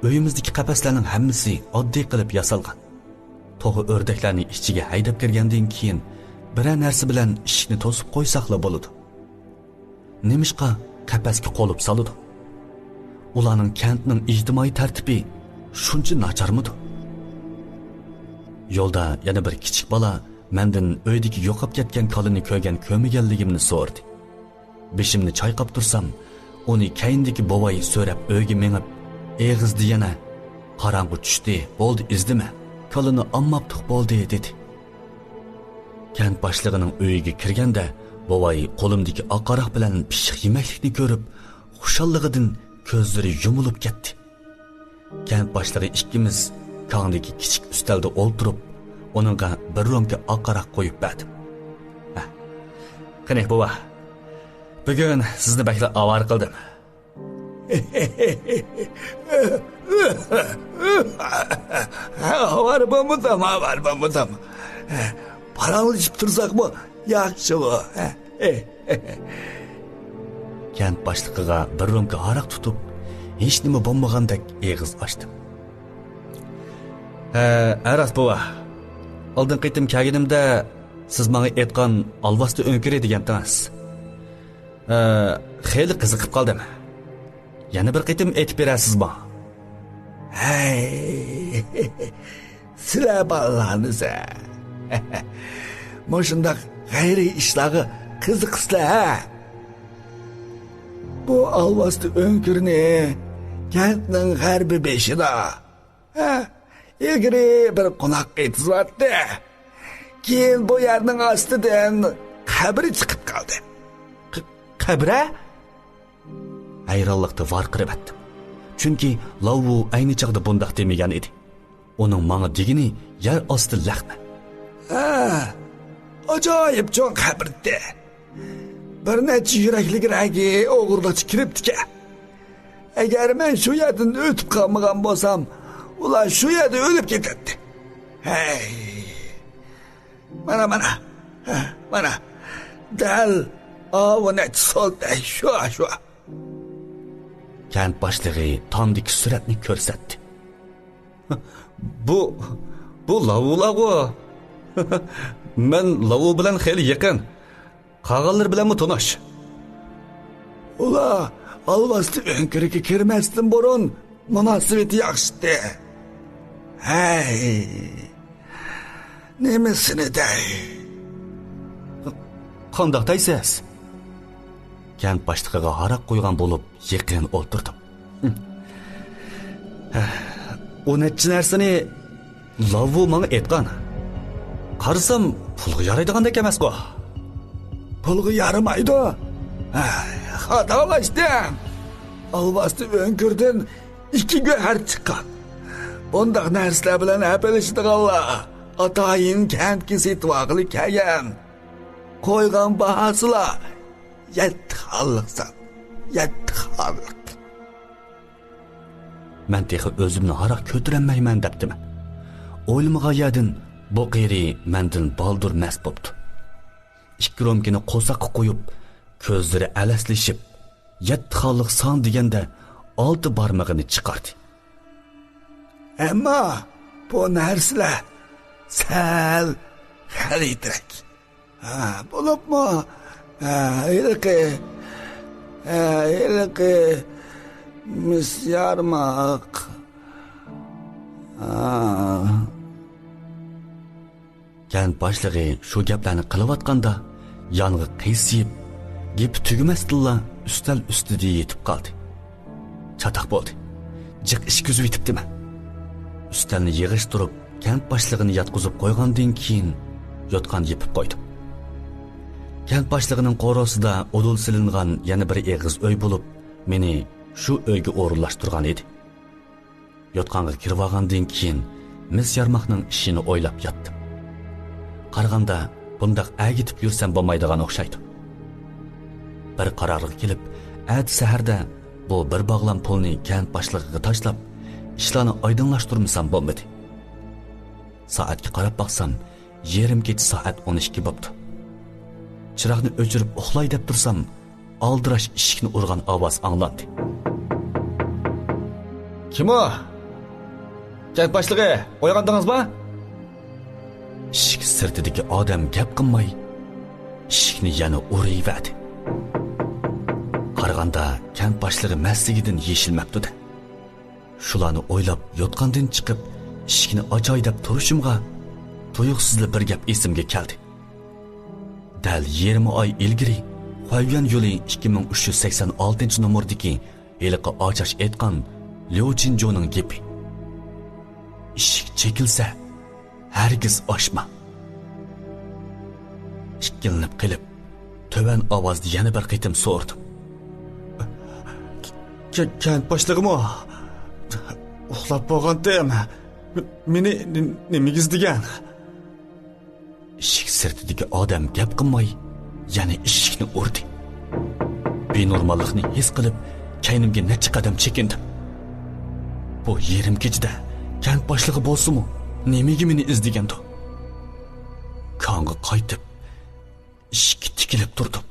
ئۆيىمىزدىكى قەپەسلەرنىڭ ھەممىسى ئاددىي قىلىپ ياسالغان. توخۇ ئۆردەكلەرنى ئىچىگە ھەيدەپ كىرگەندىن كېيىن، بىرەر نەرسە بىلەن ئىشىكنى توسۇپ قويساقلا بولىدۇ. نېمىشقا قەپەسكە قۇلۇپ سالىدۇ؟ ئۇلارنىڭ كەنتنىڭ ئىجتىمائىي تەرتىپى شۇنچە ناچارمىدۇ؟ يولدا يەنە بىر كىچىك بالا مەندىن ئۆيدىكى يوقاپ كەتكەن كالىنى كۆرگەن كۆرمىگەنلىكىمنى سورىدى. بېشىمنى چايقاپ تۇرسام، ئۇنى كەينىدىكى بوۋاي سۆرەپ ئۆيگە مېڭىپ، ئېغىزدا يەنە، «قاراڭغۇ چۈشتى، بولدى ئىزدىمە، كالىنى ئالماپتۇق بولدى» دېدى. كەنت باشلىقىنىڭ ئۆيىگە كىرگەندە، بوۋاي قولۇمدىكى ئاق ھاراق بىلەن پىششىق يېمەكلىكنى كۆرۈپ، خۇشاللىقىدىن كۆزلىرى يۇمۇلۇپ كەتتى. كەنت باشلىقى ئىككىمىز كاڭدىكى كىچىك ئۈستەلدە ئولتۇرۇپ، ئۇنىڭغا بىر رومكا ئاق ھاراق قويۇپ بەردىم. ھە، قېنى، بوۋا، بۈگۈن سىزنى بەكلا ئاۋارە قىلدىم. ئاۋارە بولمىسام، ئاۋارە بولمىسام، پاراڭلىشىپ تۇرساقمۇ ياخشىغۇ. كەنت باشلىقىغا بىر رومكا ھاراق تۇتۇپ، ھېچنېمە بولمىغاندەك ئېغىز ئاچتىم. ھە، ھە، راست، بوۋا. ئالدىنقى قېتىم كەلگىنىمدە سىز ماڭا ئېيتقان ئالۋاستى ئۆڭكۈرى دېگەنتىڭىز. ھە، خېلى قىزىقىپ قالدىم. يەنە بىر قېتىم ئېيتىپ بېرەرسىزمۇ؟ ھەي، سىلەر بالىلارنى سە. مۇشۇنداق غەيرىي ئىشلارغا قىزىقىسىلەر، ھە؟ بۇ ئالۋاستى ئۆڭكۈرنى كەنتنىڭ غەربىي بېشىدا، ھە، ئىلگىرى بىر قوناق ئېتىزىۋاتتى. كېيىن بۇ يەرنىڭ ئاستىدىن قەبرە چىقىپ قالدى. ق-، قەبرە؟ ھەيرانلىقتا ۋارقىرىۋەتتىم. چۈنكى لاۋۋۇ ئەينى چاغدا بۇنداق دېمىگەن ئىدى. ئۇنىڭ ماڭا دېگىنى يەر ئاستى لەخمە. ھە، ئاجايىپ چوڭ قەبرىتى. بىر نەچچە يۈرەكلىك رەگى ئوغرىلىقچە كىرىپتىكەن. ئەگەر مەن شۇ يەردىن ئۆتۈپ قالمىغان بولسام، ئۇلار شۇ يەردە ئۆلۈپ كېتەتتى. ھەي. مانا، مانا. ھە، مانا. دەل ئاۋۇ نەچچە سول دەي. شۇ، شۇ. كەنت باشلىقى تامدىكى سۈرەتنى كۆرسەتتى. بۇ، بۇ لاۋۇلارغۇ. مەن لاۋۇ بىلەن خېلى يېقىن. قالغانلىرى بىلەنمۇ تونۇش. ئۇلار ئالۋاستى ئۆڭكۈرىگە كىرمەستىن بۇرۇن مۇناسىۋىتى ياخشىتى. ھەي، نېمىسىنى دەي؟ قانداق دەيسىز؟ كەنت باشلىقىغا ھاراق قۇيغان بولۇپ، يېقىن ئولتۇردۇم. ئۇ نەچچە نەرسىنى لاۋۇ ماڭا ئېيتقان. قارىسام، پۇلغا يارايدىغاندەك ئەمەسقۇ. پۇلغا يارىمايدۇ. ھە، خاتالاشتىم. ئالۋاستى ئۆڭكۈردىن ئىككى گۆھەر چىققان. بۇنداق نەرسىلەر بىلەن ھەپىلىشىدىغانلار ئاتايىن كەنتكە سېتىۋالغىلى كەلگەن. قويغان باھاسىلا يەتتە خانلىق سان. يەتتە خانلىق. مەن تېخى ئۆزۈمنى ھاراق كۆتۈرەلمەيمەن دەپتىمەن. ئويلىمىغان يەردىن بۇ قېرى مەندىن بالدۇر مەست بوپتۇ. ئىككى رومكىنى قورساققا قويۇپ، كۆزلىرى ئەلەسلىشىپ، يەتتە خانلىق سان دېگەندە ئالتە بارمىقىنى چىقاردى. ئەمما بۇ نەرسىلەر سەل غەلىتىرەك. ھە، بولۇپمۇ، ھە، ھېلىقى، ھە، ھېلىقى مىس يارماق. ھە. كەنت باشلىقى شۇ گەپلەرنى قىلىۋاتقاندا، يانغا قىيسىيىپ، گېپى تۈگىمەستىنلا ئۈستەل ئۈستىدە يېتىپ قالدى. چاتاق بولدى. جىق ئىچكۈزۈۋېتىپتىمەن. ئۈستەلنى يىغىشتۇرۇپ، كەنت باشلىقىنى ياتقۇزۇپ قويغاندىن كېيىن، يوتقان يېپىپ قويدۇم. كەنت باشلىقىنىڭ قورۇسىدا ئۇدۇل سېلىنغان يەنە بىر ئېغىز ئۆي بولۇپ، مېنى شۇ ئۆيگە ئورۇنلاشتۇرغان ئىدى. يوتقانغا كىرىۋالغاندىن كېيىن، مىس يارماقنىڭ ئىشىنى ئويلاپ ياتتىم. قارىغاندا، بۇنداق ئەگىتىپ يۈرسەم بولمايدىغان ئوخشايدۇ. بىر قارارغا كېلىپ، ئەتە سەھەردە بۇ بىر باغلام پۇلنى كەنت باشلىقىغا تاشلاپ، ئىشلارنى ئايدىڭلاشتۇرمىسام بولمىدى. سائەتكە قاراپ باقسام، يېرىم كېچە سائەت ئون ئىككى بوپتۇ. چىراغنى ئۆچۈرۈپ ئۇخلاي دەپ تۇرسام، ئالدىراش ئىشىكنى ئۇرغان ئاۋاز ئاڭلاندى. كىم ئۇ؟ كەنت باشلىقى، ئويغاندىڭىزمۇ؟ ئىشىك سىرتىدىكى ئادەم گەپ قىلماي، ئىشىكنى يەنە ئۇرۇۋەردى. قارىغاندا، كەنت باشلىقى مەستلىكىدىن يېشىلمەپتۇ-دە. شۇلارنى ئويلاپ، يوتقاندىن چىقىپ، ئىشىكنى ئاچاي دەپ تۇرۇشۇمغا، تۇيۇقسىزلا بىر گەپ ئېسىمگە كەلدى. دەل يېرىم ئاي ئىلگىرى، خۇەييۈەن يولى ئىككى مىڭ ئۈچ يۈز سەكسەن ئالتىنچى نومۇردىكى ھېلىقى ئاچاش ئېيتقان ليۇ چىنجۇنىڭ گېپى. ئىشىك چېكىلسە، ھەرگىز ئاچما. ئىككىلىنىپ قېلىپ، تۆۋەن ئاۋازدا يەنە بىر قېتىم سورىدىم. كە-، كەنت باشلىقىمۇ؟ ئۇخلاپ بولغانتىم. مېنى نېمىگە ئىزدىگەن؟ ئىشىك سىرتىدىكى ئادەم گەپ قىلماي، يەنە ئىشىكنى ئۇردى. بىنورماللىقنى ھېس قىلىپ، كەينىمگە نەچچە قەدەم چېكىندىم. بۇ يېرىم كېچىدە كەنت باشلىقى بولسىمۇ، نېمىگە مېنى ئىزدىگەندۇ؟ كاڭغا قايتىپ، ئىشىككە تىكىلىپ تۇردۇم.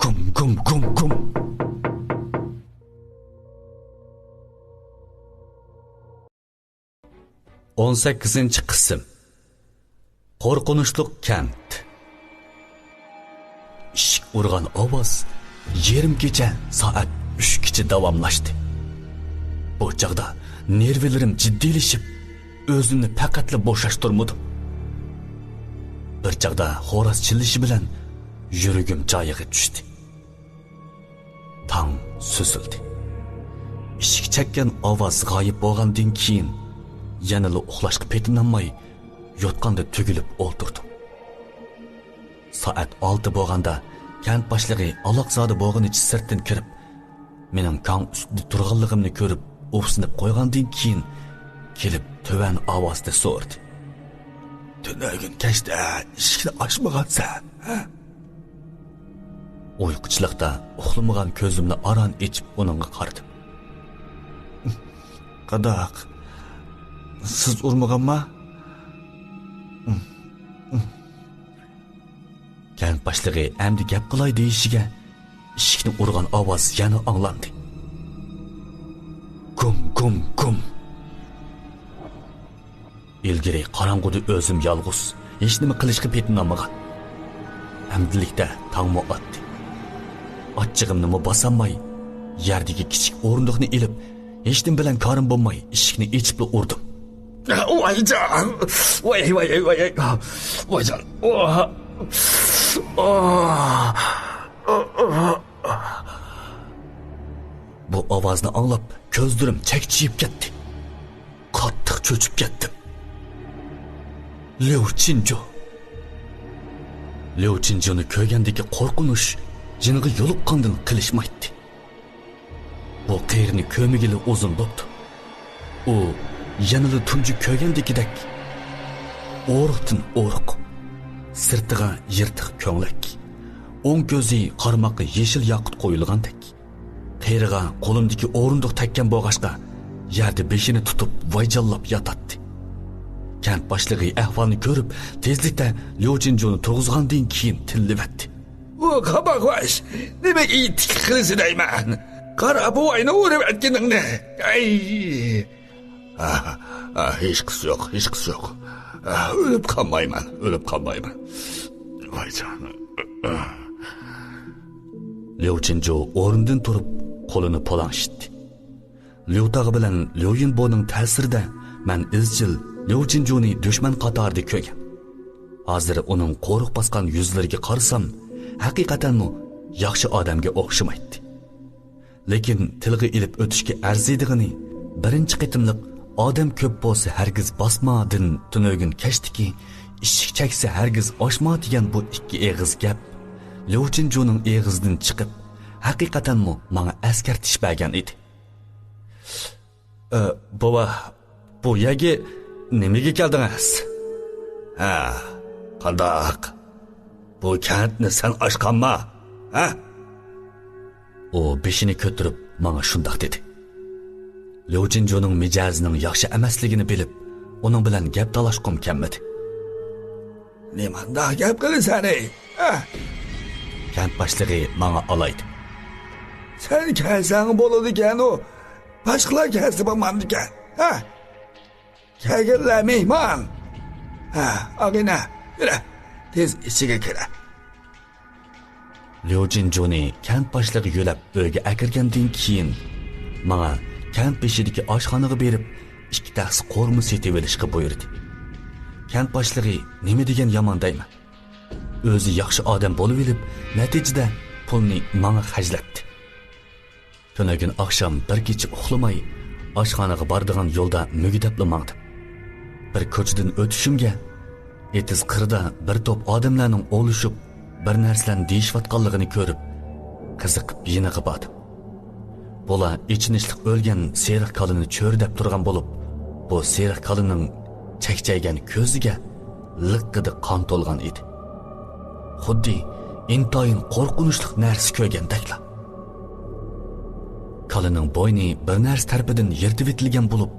گۇم، گۇم، گۇم، گۇم. ئون سەككىزىنچى قىسىم. قورقۇنچلۇق كەنت. ئىشىك ئۇرغان ئاۋاز يېرىم كېچە سائەت ئۈچكىچە داۋاملاشتى. بۇ چاغدا نېرۋىلىرىم جىددىيلىشىپ، ئۆزۈمنى پەقەتلا بوشاشتۇرمىدىم. بىر چاغدا خوراز چىللىشى بىلەن يۈرىكىم جايىغا چۈشتى. تاڭ سۈزۈلدى. ئىشىك چەككەن ئاۋاز غايىب بولغاندىن كېيىن، يەنىلا ئۇخلاشقا پېتىنالماي، يوتقاندا تۈگۈلۈپ ئولتۇردۇم. سائەت ئالتە بولغاندا، كەنت باشلىقى ئالاقزادە بولغىنىچە سىرتتىن كىرىپ، مېنىڭ كاڭ ئۈستىدە تۇرغانلىقىمنى كۆرۈپ، ئۇھسىنىپ قويغاندىن كېيىن، كېلىپ تۆۋەن ئاۋازدا سورىدى. تۈنۈگۈن كەچتە ئىشىكنى ئاچمىغانسەن، ھە؟ ئۇيقۇچىلىقتا ئۇخلىمىغان كۆزۈمنى ئاران ئېچىپ ئۇنىڭغا قارىدىم. قانداق؟ سىز ئۇرمىغانما؟ كەنت باشلىقى ئەمدى گەپ قىلاي دېيىشىگە، ئىشىكنى ئۇرغان ئاۋاز يەنە ئاڭلاندى. گۇم، گۇم، گۇم. ئىلگىرى قاراڭغۇدا ئۆزۈم يالغۇز، ھېچنېمە قىلىشقا پېتىنالمىغان. ئەمدىلىكتە تاڭمۇ ئاتتى. ئاچچىقىمنىمۇ باسالماي، يەردىكى كىچىك ئورۇندۇقنى ئېلىپ، ھېچنېمە بىلەن كارىم بولماي، ئىشىكنى ئېچىپلا ئۇردۇم. ۋايجان! ۋاي، ۋاي، ۋاي، ۋاي! ۋايجان! بۇ ئاۋازنى ئاڭلاپ، كۆزلىرىم چەكچىيىپ كەتتى. قاتتىق چۆچۈپ كەتتىم. ليۇ چىنجۇ. ليۇ چىنجۇنى كۆرگەندىكى قورقۇنچ جىنغا يولۇققاندىن قېلىشمايتتى. بۇ قېرىنى كۆرمىگىلى ئۇزۇن بوپتۇ. ئۇ يەنىلا تۇنجى كۆرگەندىكىدەك ئورۇقتىن ئورۇق. سىرتىغا يىرتىق كۆڭلەك. ئوڭ كۆزى قارىماققا يېشىل ياقۇت قويۇلغاندەك. قېرىغا قولۇمدىكى ئورۇندۇق تەگكەن بولغاچقا، يەردە بېشىنى تۇتۇپ ۋايجانلاپ ياتاتتى. كەنت باشلىقى ئەھۋالنى كۆرۈپ، تېزلىكتە ليۇ چىنجۇنى تۇرغۇزغاندىن كېيىن تىللىۋەتتى. ئۇ قاپاقلاش، نېمىگە ئىتتىكلىك قىلىسەن دەيمەن؟ قارا بوۋاينى ئۇرۇۋەتكىنىڭنى. ئەي! ئا، ئا، ھېچقىسى يوق، ھېچقىسى يوق. ئا، ئۆلۈپ قالمايمەن، ئۆلۈپ قالمايمەن. ۋايجان. ليۇ چىنجۇ ئورنىدىن تۇرۇپ، قولىنى پۇلاڭشىتتى. ليۇ تاغ بىلەن ليۇ يىنبونىڭ تەسىرىدە مەن ئىزچىل ليۇ چىنجۇنى دۈشمەن قاتارىدا كۆرگەن. ھازىر ئۇنىڭ قورۇق باسقان يۈزلىرىگە قارىسام، ھەقىقەتەنمۇ ياخشى ئادەمگە ئوخشىمايتتى. لېكىن تىلغا ئېلىپ ئۆتۈشكە ئەرزىيدىغىنى، بىرىنچى قېتىملىق «ئادەم كۆپ بولسا ھەرگىز باسما» دىن تۈنۈگۈن كەچتىكى «ئىشىك چەكسە ھەرگىز ئاچما» دېگەن بۇ ئىككى ئېغىز گەپ ليۇ چىنجۇنىڭ ئېغىزىدىن چىقىپ، ھەقىقەتەنمۇ ماڭا ئەسكەرتىش بەرگەن ئىدى. ئە، بوۋا، بۇ يەرگە نېمىگە كەلدىڭىز؟ ھە، قانداق؟ بۇ كەنتنى سەن ئاچقانما؟ ھە؟ ئۇ بېشىنى كۆتۈرۈپ ماڭا شۇنداق دېدى. ليۇ جىنجۇنىڭ مىجەزىنىڭ ياخشى ئەمەسلىكىنى بىلىپ، ئۇنىڭ بىلەن گەپ تالاشقۇم كەلمىدى. نېمانداق گەپ قىلىسەن، ئەي؟ ھە؟ كەنت باشلىقى ماڭا ئالايدى. سەن كەلسەڭ بولىدىكەنۇ، باشقىلار كەلسە بولمامدىكەن؟ ھە؟ كەلگىنلەر مېھمان. ھە، ئاغىنە، يۈرە، تېز ئىچىگە كىرە. ليۇ جىنجۇنى كەنت باشلىقى يۆلەپ ئۆيگە ئەكىرگەندىن كېيىن، ماڭا كەنت بېشىدىكى ئاشخانىغا بېرىپ، ئىككى تەخسە قورۇما سېتىۋېلىشقا بۇيرۇدى. كەنت باشلىقى نېمە دېگەن يامان دەيمەن. ئۆزى ياخشى ئادەم بولۇۋېلىپ، نەتىجىدە پۇلنى ماڭا خەجلەتتى. تۈنۈگۈن ئاخشام بىر كېچە ئۇخلىماي، ئاشخانىغا بارىدىغان يولدا مۈگدەپلا ماڭدىم. بىر كوچىدىن ئۆتۈشۈمگە، ئېتىز قىرىدا بىر توپ ئادەملەرنىڭ ئولىشىپ، بىر نەرسىلەرنى دېيىشىۋاتقانلىقىنى كۆرۈپ، قىزىقىپ يېنىغا باردىم. بۇلار ئېچىنىشلىق ئۆلگەن سېرىق كالىنى چۆرىدەپ تۇرغان بولۇپ، بۇ سېرىق كالىنىڭ چەكچەيگەن كۆزىگە لىققىدە قان تولغان ئىدى. خۇددى ئىنتايىن قورقۇنچلۇق نەرسە كۆرگەندەكلا. كالىنىڭ بوينى بىر نەرسە تەرىپىدىن يىرتىۋېتىلگەن بولۇپ،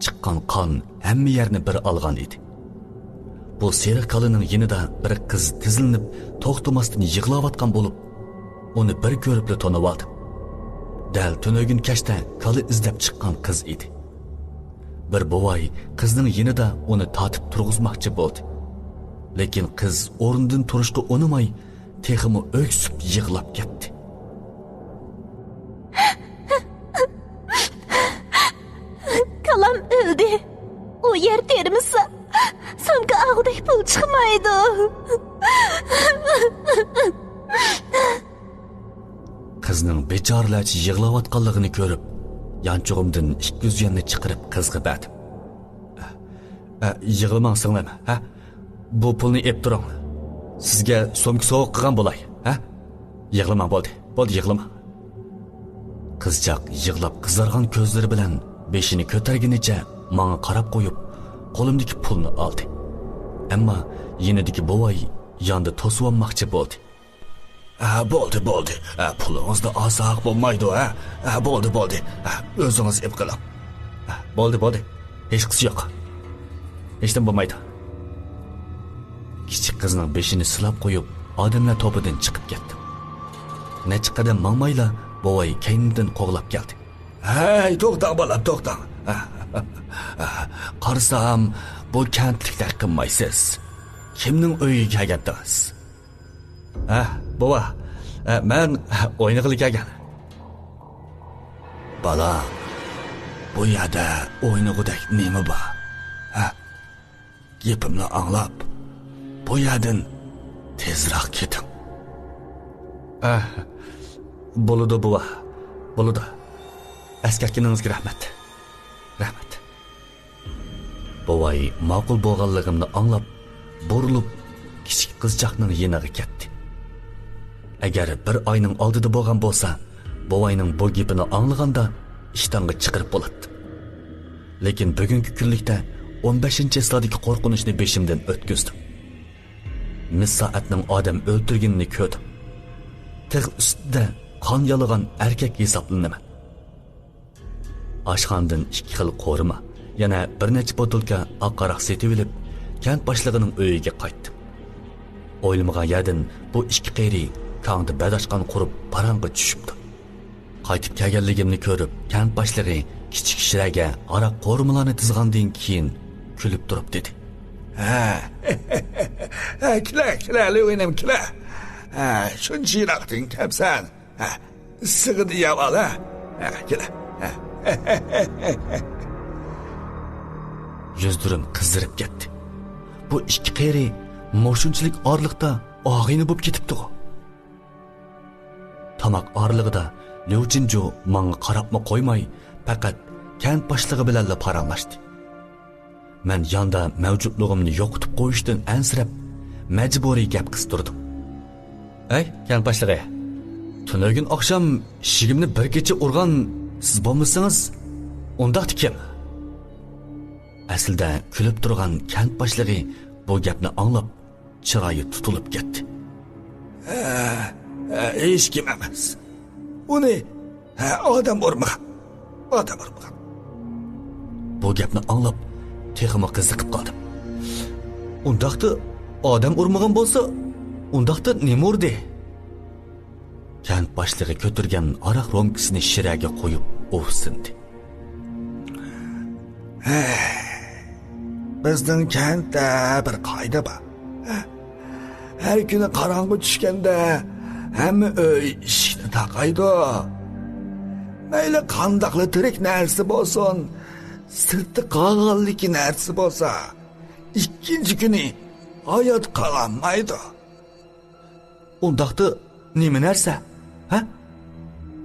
چىققان قان ھەممە يەرنى بىر ئالغان ئىدى. بۇ سېرىق كالىنىڭ يېنىدا بىر قىز تىزلىنىپ، توختىماستىن يىغلاۋاتقان بولۇپ، ئۇنى بىر كۆرۈپلا تونۇۋالدىم. دەل تۈنۈگۈن كەچتە كالا ئىزدەپ چىققان قىز ئىدى. بىر بوۋاي قىزنىڭ يېنىدا ئۇنى تارتىپ تۇرغۇزماقچى بولدى. لېكىن قىز ئورنىدىن تۇرۇشقا ئۇنىماي، تېخىمۇ ئۆكسۈپ يىغلاپ كەتتى. كالام ئۆلدى. ئۇ يەر تېرىمىسا، سومكا ئاغۇدەك پۇل چىقمايدۇ. قىزنىڭ بىچارىلەرچە يىغلاۋاتقانلىقىنى كۆرۈپ، يانچۇقۇمدىن ئىككى يۈز يۈەننى چىقىرىپ قىزغا بەردىم. ئە، يىغلىماڭ سىڭلىم، ھە؟ بۇ پۇلنى ئېپ تۇرۇڭ. سىزگە سومكا سوۋغا قىلغان بولاي، ھە؟ يىغلىماڭ، بولدى، بولدى، يىغلىماڭ. قىزچاق يىغلاپ قىزارغان كۆزلىرى بىلەن بېشىنى كۆتۈرگىنىچە ماڭا قاراپ قويۇپ، قولۇمدىكى پۇلنى ئالدى. ئەمما يېنىدىكى بوۋاي ياندا توسۇۋالماقچى بولدى. ھە، بولدى، بولدى. ھە، پۇلىڭىزنى ئالساق بولمايدۇ، ھە؟ ھە، بولدى، بولدى. ھە، ئۆزىڭىز ئېپ قىلىڭ. ھە، بولدى، بولدى. ھېچقىسى يوق. ھېچنېمە بولمايدۇ. كىچىك قىزنىڭ بېشىنى سىلاپ قويۇپ، ئادەملەر توپىدىن چىقىپ كەتتىم. نەچچە قەدەم ماڭمايلا، بوۋاي كەينىمدىن قوغلاپ كەلدى. ھەي، توختاڭ، بالام، توختاڭ. قارىسام، بۇ كەنتلىكتەك قىلمايسىز. كىمنىڭ ئۆيىگە كەلگەنتىڭىز؟ ھە، بوۋا، ھە، مەن ئوينىغىلى كەلگەن. بالام، بۇ يەردە ئوينىغۇدەك نېمە بار؟ ھە؟ گېپىمنى ئاڭلاپ، بۇ يەردىن تېزراق كېتىڭ. ئە، بولىدۇ، بوۋا، بولىدۇ. ئەسكەرتكىنىڭىزگە رەھمەت. رەھمەت. بوۋاي ماقۇل بولغانلىقىمنى ئاڭلاپ، بۇرۇلۇپ، كىچىك قىزچاقنىڭ يېنىغا كەتتى. ئەگەر بىر ئاينىڭ ئالدىدا بولغان بولسا، بوۋاينىڭ بۇ گېپىنى ئاڭلىغاندا ئىشتانغا چىقىرىپ بولاتتىم. لېكىن بۈگۈنكى كۈنلۈكتە ئون بەشىنچى چىسلادىكى قورقۇنچنى بېشىمدىن ئۆتكۈزدۈم. مىس سائەتنىڭ ئادەم ئۆلتۈرگىنىنى كۆردۈم. تېخى ئۈستىدە قان يالىغان ئەركەك ھېسابلىنىمەن. ئاشخانىدىن ئىككى خىل قورۇما، يەنە بىر نەچچە بوتۇلكا ئاق ھاراق سېتىۋېلىپ، كەنت باشلىقىنىڭ ئۆيىگە قايتتىم. ئويلىمىغان يەردىن بۇ ئىككى قېرى كاڭدا بەداشقان قۇرۇپ، پاراڭغا چۈشۈپتۇ. قايتىپ كەلگەنلىكىمنى كۆرۈپ، كەنت باشلىقى كىچىك شىرەگە ھاراق قورۇمىلارنى تىزغاندىن كېيىن، كۈلۈپ تۇرۇپ دېدى: ھە، ھە، كېلە، كېلە، ليۇ ئىنىم، كېلە. ھە، شۇنچە يىراقتىن كەپسەن. ھە، ئىسسىغىنى يەۋال، ھە. ھە، كېلە. ھە. يۈزلىرىم قىزىرىپ كەتتى. بۇ ئىككى قېرى مۇشۇنچىلىك ئارىلىقتا ئاغىنە بولۇپ كېتىپتىغۇ. تاماق ئارىلىقىدا ليۇ چىنجۇ ماڭا قاراپمۇ قويماي، پەقەت كەنت باشلىقى بىلەنلا پاراڭلاشتى. مەن ياندا مەۋجۇتلۇقۇمنى يوقىتىپ قويۇشتىن ئەنسىرەپ، مەجبۇرىي گەپ قىستۇردۇم. ئەي، كەنت باشلىقى، تۈنۈگۈن ئاخشام ئىشىكىمنى بىر كېچە ئۇرغان سىز بولمىسىڭىز، ئۇنداقتا كىم؟ ئەسلىدە كۈلۈپ تۇرغان كەنت باشلىقى بۇ گەپنى ئاڭلاپ، چىرايى تۇتۇلۇپ كەتتى. ھە، ھە، ھېچكىم ئەمەس. ئۇنى، ھە، ئادەم ئۇرمىغان. ئادەم ئۇرمىغان. بۇ گەپنى ئاڭلاپ، تېخىمۇ قىزىقىپ قالدىم. ئۇنداقتا ئادەم ئۇرمىغان بولسا، ئۇنداقتا نېمە ئۇردى؟ كەنت باشلىقى كۆتۈرگەن ھاراق رومكىسىنى شىرەگە قويۇپ ئۇھسىندى. ھەي، بىزنىڭ كەنتتە بىر قائىدە بار. ھەر كۈنى قاراڭغۇ چۈشكەندە ھەممە ئۆي ئىشىكنى تاقايدۇ. مەيلى قانداقلا تىرىك نەرسە بولسۇن، سىرتتا قالغانلىكى نەرسە بولسا، ئىككىنچى كۈنى ھايات قالالمايدۇ. ئۇنداقتا نېمە نەرسە؟ ھە؟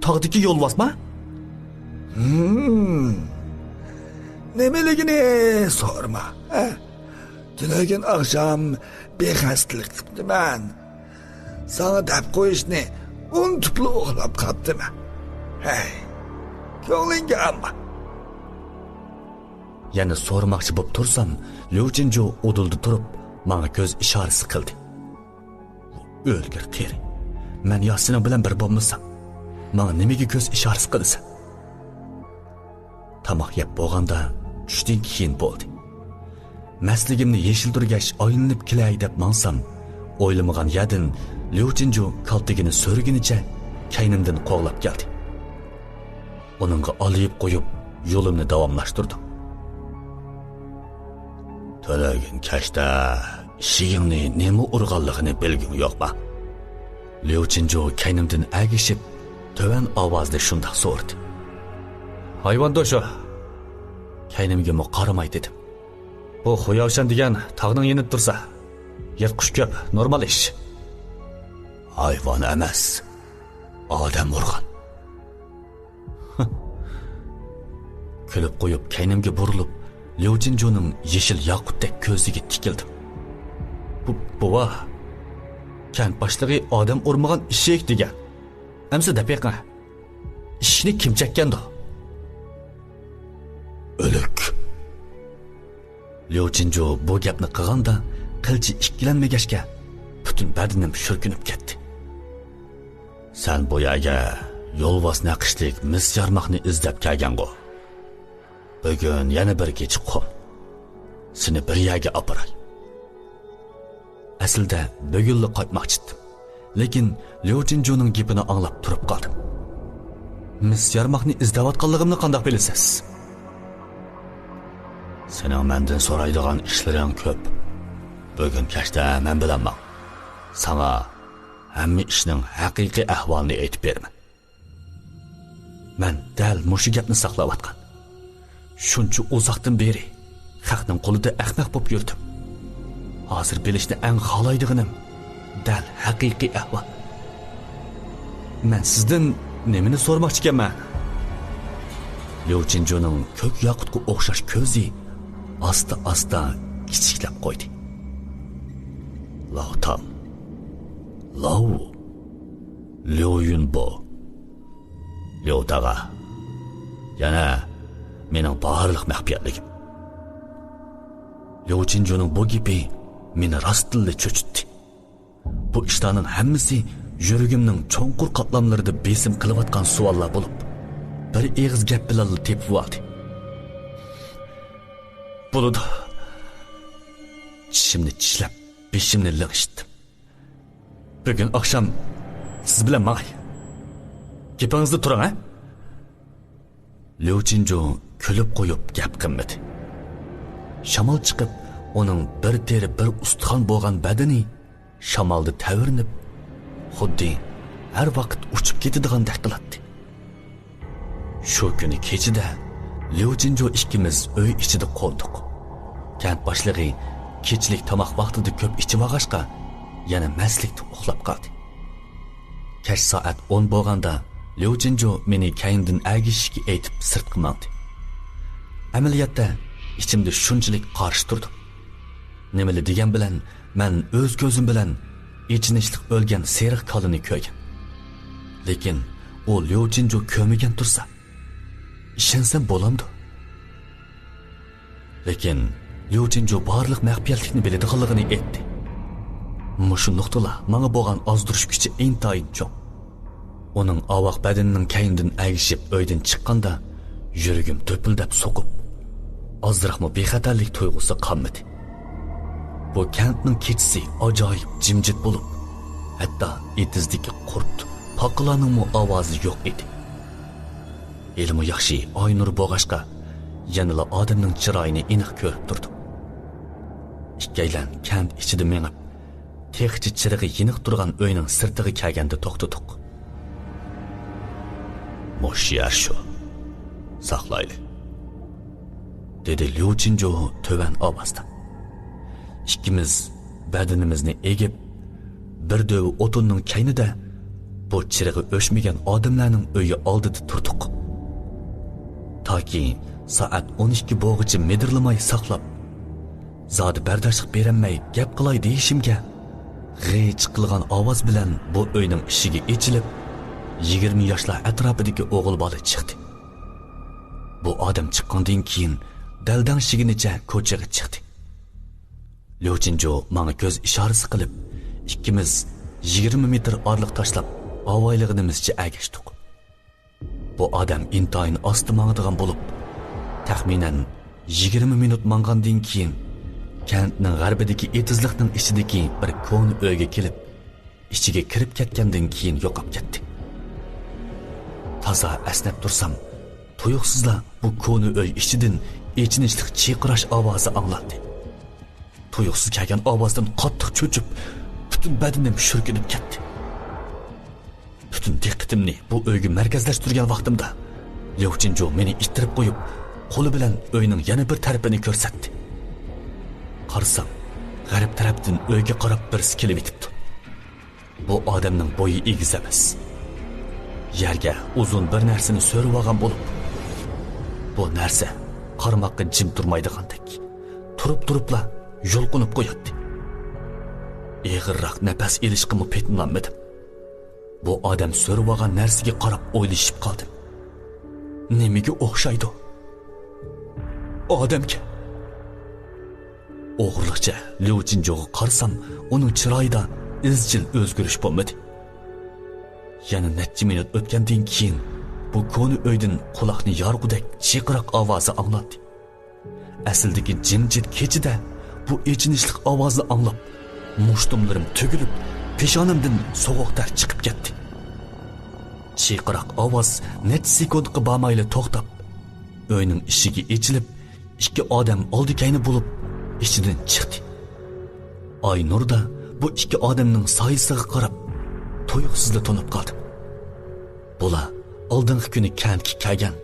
تاغدىكى يولۋاسما؟ ھىم. نېمىلىكىنى سورىما، ھە؟ تۈنۈگۈن ئاخشام بىخەستىلىك قىپتىمەن. ساڭا دەپ قويۇشنى ئۇنتۇپلا ئۇخلاپ قاپتىمەن. ھەي، كۆڭلۈڭگە ئالما. يەنە سورىماقچى بوپ تۇرسام، ليۇ چىنجۇ ئۇدۇلدا تۇرۇپ، ماڭا كۆز ئىشارىسى قىلدى. ئۆلگۈر قېرى. مەن يا سېنىڭ بىلەن بىر بولمىسام، ماڭا نېمىگە كۆز ئىشارىسى قىلىسەن؟ تاماق يەپ بولغاندا چۈشتىن كېيىن بولدى. مەستلىكىمنى يېشىلدۈرگەچ ئايلىنىپ كېلەي دەپ ماڭسام، ئويلىمىغان يەردىن ليۇ چىنجۇ كالتىكىنى سۆرىگىنىچە كەينىمدىن قوغلاپ كەلدى. ئۇنىڭغا ئالىيىپ قويۇپ، يولۇمنى داۋاملاشتۇردۇم. تۈنۈگۈن كەچتە ئىشىكىڭنى نېمە ئۇرغانلىقىنى بىلگۈڭ يوقما؟ ليۇ چىنجۇ كەينىمدىن ئەگىشىپ، تۆۋەن ئاۋازدا شۇنداق سورىدى. ھايۋاندۇ شۇ. كەينىمگىمۇ قارىماي دېدىم. بۇ خۇياۋشەن دېگەن تاغنىڭ يېنىدا تۇرسا، يىرتقۇچ كۆپ، نورمال ئىش. ھايۋان ئەمەس، ئادەم ئۇرغان. كۈلۈپ قويۇپ، كەينىمگە بۇرۇلۇپ، ليۇ چىنجۇنىڭ يېشىل ياقۇتتەك كۆزىگە تىكىلدىم. بۇ، بوۋا، كەنت باشلىقى ئادەم ئۇرمىغان ئىشىك دېگەن. ئەمسە دەپ بېقىڭ، ئىشىكنى كىم چەككەندۇ؟ ئۆلۈك. ليۇ چىنجۇ بۇ گەپنى قىلغاندا قىلچە ئىككىلەنمىگەچكە، پۈتۈن بەدىنىم شۈركۈنۈپ كەتتى. سەن بۇ يەرگە يولۋاس نەقىشلىك مىس يارماقنى ئىزدەپ كەلگەنغۇ؟ بۈگۈن يەنە بىر كېچە قون. سېنى بىر يەرگە ئاپىراي. ئەسلىدە بۈگۈنلا قايتماقچىدىم. لېكىن ليۇ چىنجۇنىڭ گېپىنى ئاڭلاپ تۇرۇپ قالدىم. مىس يارماقنى ئىزدەۋاتقانلىقىمنى قانداق بىلىسىز؟ سېنىڭ مەندىن سورايدىغان ئىشلىرىڭ كۆپ. بۈگۈن كەچتە مەن بىلەن ماڭ. ساڭا ھەممە ئىشنىڭ ھەقىقىي ئەھۋالىنى ئېيتىپ بېرىمەن. مەن دەل مۇشۇ گەپنى ساقلاۋاتقان. شۇنچە ئۇزاقتىن بېرى خەقنىڭ قولىدا ئەخمەق بولۇپ يۈردۈم. ھازىر بىلىشنى ئەڭ خالايدىغىنىم دەل ھەقىقىي ئەھۋال. مەن سىزدىن نېمىنى سورىماقچىكەنمەن؟ ليۇ چىنجۇنىڭ كۆك ياقۇتقا ئوخشاش كۆزى ئاستا-ئاستا كىچىكلەپ قويدى. لاۋ تاڭ. لاۋ. ليۇ يۈنبو. ليۇ تاغا. يەنە مېنىڭ بارلىق مەخپىيەتلىكىم. ليۇ چىنجۇنىڭ بۇ گېپى مېنى راستتىنلا چۆچۈتتى. بۇ ئىشلارنىڭ ھەممىسى يۈرىكىمنىڭ چوڭقۇر قاتلاملىرىدا بېسىم قىلىۋاتقان سوئاللار بولۇپ، بىر ئېغىز گەپ بىلەنلا تېپىۋالدى. بولىدۇ. چىشىمنى چىشلەپ، بېشىمنى لىڭشىتتىم. بۈگۈن ئاخشام سىز بىلەن ماڭاي. گېپىڭىزدە تۇرۇڭ، ھە؟ ليۇ چىنجۇ كۈلۈپ قويۇپ گەپ قىلمىدى. شامال چىقىپ، ئۇنىڭ بىر تېرە، بىر ئۇستىخان بولغان بەدىنى شامالدا تەۋرىنىپ، خۇددى ھەر ۋاقىت ئۇچۇپ كېتىدىغاندەك قىلاتتى. شۇ كۈنى كېچىدە ليۇ چىنجۇ ئىككىمىز ئۆي ئىچىدە قوندۇق. كەنت باشلىقى كېچىلىك تاماق ۋاقتىدا كۆپ ئىچىۋالغاچقا، يەنە مەستلىكتە ئۇخلاپ قالدى. كەچ سائەت ئون بولغاندا، ليۇ چىنجۇ مېنى كەينىدىن ئەگىشىشكە ئېيتىپ سىرتقا ماڭدى. ئەمەلىيەتتە، ئىچىمدە شۇنچىلىك قارشى تۇردۇم. نېمىلا دېگەن بىلەن، مەن ئۆز كۆزۈم بىلەن ئېچىنىشلىق ئۆلگەن سېرىق كالىنى كۆرگەن. لېكىن ئۇ ليۇ چىنجۇ كۆرمىگەن تۇرسا، ئىشەنسەم بولامدۇ؟ لېكىن ليۇ چىنجۇ بارلىق مەخپىيەتلىكنى بىلىدىغانلىقىنى ئېيتتى. مۇشۇ نۇقتىلا ماڭا بولغان ئازدۇرۇش كۈچى ئىنتايىن چوڭ. ئۇنىڭ ئاۋاق بەدىنىنىڭ كەينىدىن ئەگىشىپ ئۆيدىن چىققاندا، يۈرىكىم دۈپۈلدەپ سوقۇپ، ئازراقمۇ بىخەتەرلىك تۇيغۇسى قالمىدى. بۇ كەنتنىڭ كېچىسى ئاجايىپ جىمجىت بولۇپ، ھەتتا ئېتىزدىكى قۇرت، پاقىلارنىڭمۇ ئاۋازى يوق ئىدى. ھېلىمۇ ياخشى ئاي نۇرى بولغاچقا، يەنىلا ئادەمنىڭ چىرايىنى ئېنىق كۆرۈپ تۇردۇم. ئىككىيلەن كەنت ئىچىدە مېڭىپ، تېخىچە چىرىغى يېنىق تۇرغان ئۆينىڭ سىرتىغا كەلگەندە توختىدۇق. مۇشۇ يەر شۇ. ساقلايلى، دېدى ليۇ چىنجۇ تۆۋەن ئاۋازدا. ئىككىمىز بەدىنىمىزنى ئېگىپ، بىر دۆۋە ئوتۇننىڭ كەينىدە بۇ چىرىغى ئۆچمىگەن ئادەملەرنىڭ ئۆيى ئالدىدا تۇردۇق. تاكى سائەت ئون ئىككى بولغۇچە مىدىرلىماي ساقلاپ، زادى بەرداشلىق بېرەلمەي گەپ قىلاي دېيىشىمگە، غىچ قىلغان ئاۋاز بىلەن بۇ ئۆينىڭ ئىشىكى ئېچىلىپ، يىگىرمە ياشلار ئەتراپىدىكى ئوغۇل بالا چىقتى. بۇ ئادەم چىققاندىن كېيىن، دەلدەڭشىگىنىچە كوچىغا چىقتى. ليۇ چىنجۇ ماڭا كۆز ئىشارىسى قىلىپ، ئىككىمىز يىگىرمە مېتىر ئارىلىق تاشلاپ، ئاۋايلىغىنىمىزچە ئەگەشتۇق. بۇ ئادەم ئىنتايىن ئاستا ماڭىدىغان بولۇپ، تەخمىنەن يىگىرمە مىنۇت ماڭغاندىن كېيىن، كەنتنىڭ غەربىدىكى ئېتىزلىقنىڭ ئىچىدىكى بىر كونا ئۆيگە كېلىپ، ئىچىگە كىرىپ كەتكەندىن كېيىن يوقاپ كەتتى. تازا ئەسنەپ تۇرسام، تۇيۇقسىزلا بۇ كونا ئۆي ئىچىدىن ئېچىنىشلىق چىرقىراش ئاۋازى ئاڭلاندى. تۇيۇقسىز كەلگەن ئاۋازدىن قاتتىق چۆچۈپ، پۈتۈن بەدىنىم شۈركۈنۈپ كەتتى. پۈتۈن دىققىتىمنى بۇ ئۆيگە مەركەزلەشتۈرگەن ۋاقتىمدا، ليۇ چىنجۇ مېنى ئىتتىرىپ قويۇپ، قولى بىلەن ئۆينىڭ يەنە بىر تەرىپىنى كۆرسەتتى. قارىسام، غەرب تەرەپتىن ئۆيگە قاراپ بىرسى كېلىۋېتىپتۇ. بۇ ئادەمنىڭ بويى ئېگىز ئەمەس. يەرگە ئۇزۇن بىر نەرسىنى سۆرىۋالغان بولۇپ، بۇ نەرسە قارىماققا جىم تۇرمايدىغاندەك، تۇرۇپ-تۇرۇپلا يۇلقۇنۇپ قوياتتى. ئېغىرراق نەپەس ئېلىشقىمۇ پېتىنالمىدىم. بۇ ئادەم سۆرىۋالغان نەرسىگە قاراپ ئويلىشىپ قالدىم. نېمىگە ئوخشايدۇ؟ ئادەمگە. ئوغرىلىقچە ليۇ چىنجۇغا قارىسام، ئۇنىڭ چىرايىدا ئىزچىل ئۆزگىرىش بولمىدى. يەنە نەچچە مىنۇت ئۆتكەندىن كېيىن، بۇ كونا ئۆيدىن قۇلاقنى يارغۇدەك چىرقىراق ئاۋازى ئاڭلاندى. ئەسلىدىكى جىمجىت كېچىدە بۇ ئېچىنىشلىق ئاۋازنى ئاڭلاپ، مۇشتۇملىرىم تۈگۈلۈپ، پېشانەمدىن سوغۇق تەر چىقىپ كەتتى. چىرقىراق ئاۋاز نەچچە سېكۇنتقا بارمايلا توختاپ، ئۆينىڭ ئىشىكى ئېچىلىپ، ئىككى ئادەم ئالدى-كەينى بولۇپ، ئىچىدىن چىقتى. ئاي نۇردا بۇ ئىككى ئادەمنىڭ سايىسىغا قاراپ، تۇيۇقسىزلا تونۇپ قالدىم. بۇلار ئالدىنقى كۈنى كەنتكە كەلگەن،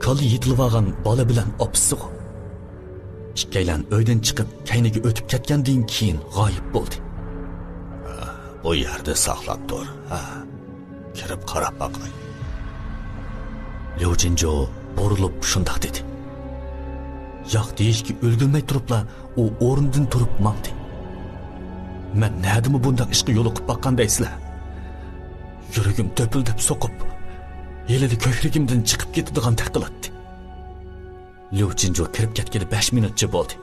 كاللا يېتىلىۋالغان بالا بىلەن ئاپىسىغۇ. ئىككىيلەن ئۆيدىن چىقىپ، كەينىگە ئۆتۈپ كەتكەندىن كېيىن غايىب بولدى. بۇ يەردە ساقلاپ تۇر، ھە، كىرىپ قاراپ باقاي. ليۇ جىنجۇ بۇرۇلۇپ شۇنداق دېدى. ياق دېيىشكە ئۈلگۈرمەي تۇرۇپلا ئۇ ئورنىدىن تۇرۇپ ماڭدى. مەن نەدىمۇ بۇنداق ئىشقا يولۇقۇپ باققان دەيسىلەر؟ يۈرىكىم دۈپۈلدەپ سوقۇپ، ھېلىلا كۆكرىكىمدىن چىقىپ كېتىدىغاندەك قىلاتتى. ليۇ جىنجۇ كىرىپ كەتكىلى بەش مىنۇتچە بولدى.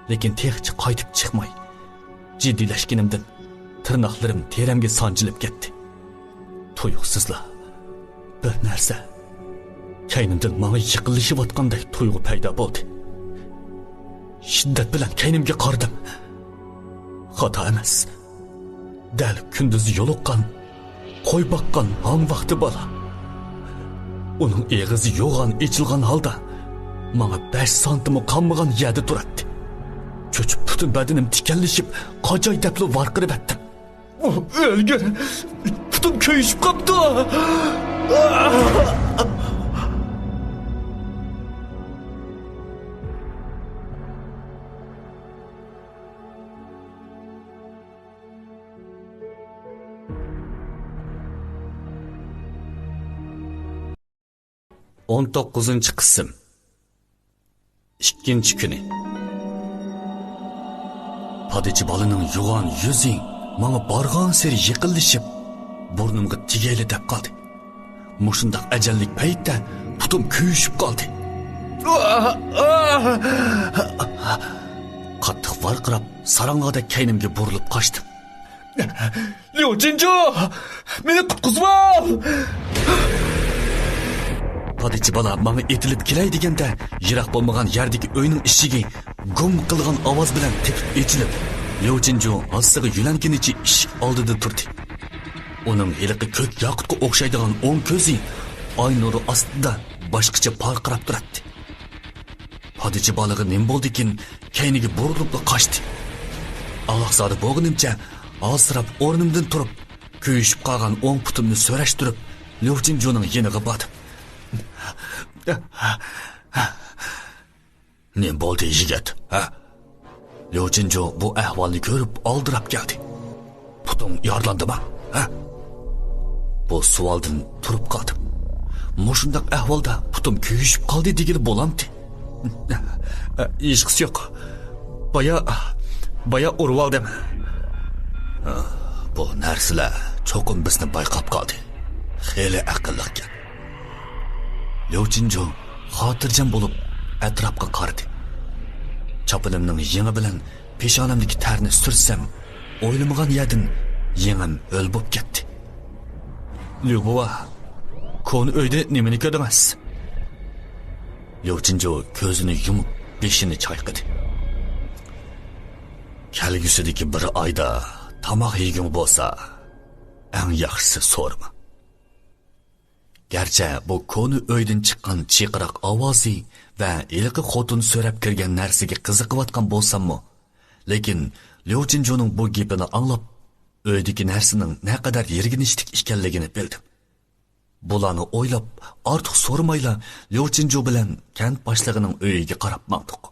لېكىن تېخىچە قايتىپ چىقماي، جىددىيلەشكىنىمدىن تىرناقلىرىم تېرەمگە سانجىلىپ كەتتى. تۇيۇقسىزلا بىر نەرسە كەينىمدىن ماڭا يېقىنلىشىۋاتقاندەك تۇيغۇ پەيدا بولدى. شىددەت بىلەن كەينىمگە قارىدىم. خاتا ئەمەس. دەل كۈندۈز يولۇققان، قوي باققان ھاڭ ۋاقتى بالا. ئۇنىڭ ئېغىزى يوغان ئېچىلغان ھالدا ماڭا بەش سانتىممۇ قالمىغان يەردە تۇراتتى. چۆچۈپ پۈتۈن بەدىنىم تىكەنلىشىپ، قاچاي دەپلا ۋارقىرىۋەتتىم. ئۆلگۈر! پۇتۇم كۆيۈشۈپ قاپتۇ! ئون توققۇزىنچى قىسىم. ئىككىنچى كۈنى. پادىچى بالىنىڭ يوغان يۈزى ماڭا بارغانسېرى يېقىنلىشىپ، بۇرنۇمغا تېگەيلا دەپ قالدى. مۇشۇنداق ئەجەللىك پەيتتە پۇتۇم كۆيۈشۈپ قالدى. قاتتىق ۋارقىراپ، ساراڭلاردەك كەينىمگە بۇرۇلۇپ قاچتىم. ليۇ جىنجۇ، مېنى قۇتقۇزۇۋال! پادىچى بالا ماڭا ئېتىلىپ كېلەي دېگەندە، يىراق بولمىغان يەردىكى ئۆينىڭ ئىشىكى گۇم قىلغان ئاۋاز بىلەن تېپىپ ئېچىلىپ، ليۇ جىنجۇ ھاسىسىغا يۆلەنگىنىچە ئىشىك ئالدىدا تۇردى. ئۇنىڭ ھېلىقى كۆك ياقۇتقا ئوخشايدىغان ئوڭ كۆزى ئاي نۇرى ئاستىدا باشقىچە پارقىراپ تۇراتتى. پادىچى بالىغا نېمە بولدىكىن، كەينىگە بۇرۇلۇپلا قاچتى. ئاۋاقزادە بولغىنىمچە ھالسىراپ ئورنۇمدىن تۇرۇپ، كۆيۈشۈپ قالغان ئوڭ پۇتۇمنى سۈرەشتۈرۈپ، ليۇ جىنجۇنىڭ يېنىغا باردىم. نېمە بولدى، يىگىت، ھە؟ ليۇ جىنجۇ بۇ ئەھۋالنى كۆرۈپ ئالدىراپ كەلدى. پۇتۇڭ يارىلاندىمۇ، ھە؟ بۇ سوئالدىن تۇرۇپ قالدىم. مۇشۇنداق ئەھۋالدا پۇتۇم كۆيۈشۈپ قالدى دېگىلى بولامتى؟ ھېچقىسى يوق. بايا، بايا ئۇرۇۋالدىم. بۇ نەرسىلەر چوقۇم بىزنى بايقاپ قالدى. خېلى ئەقىللىقكەن. ليۇ جىنجۇ خاتىرجەم بولۇپ ئەتراپقا قارىدى. چاپىنىمنىڭ يېڭى بىلەن پېشانەمدىكى تەرنى سۈرتسەم، ئويلىمىغان يەردىن يېڭىم ھۆل بوپ كەتتى. ليۇ بوۋا، كونا ئۆيدە نېمىنى كۆردىڭىز؟ ليۇ جىنجۇ كۆزىنى يۇمۇپ، بېشىنى چايقىدى. كەلگۈسىدىكى بىر ئايدا تاماق يېگۈڭ بولسا، ئەڭ ياخشىسى سورىما. گەرچە بۇ كونا ئۆيدىن چىققان چىرقىراق ئاۋازى ۋە ھېلىقى خوتۇن سۆرەپ كىرگەن نەرسىگە قىزىقىۋاتقان بولساممۇ، لېكىن ليۇ جىنجۇنىڭ بۇ گېپىنى ئاڭلاپ، ئۆيدىكى نەرسىنىڭ نەقەدەر يىرگىنچلىك ئىكەنلىكىنى بىلدىم. بۇلارنى ئويلاپ، ئارتۇق سورىمايلا ليۇ جىنجۇ بىلەن كەنت باشلىقىنىڭ ئۆيىگە قاراپ ماڭدۇق.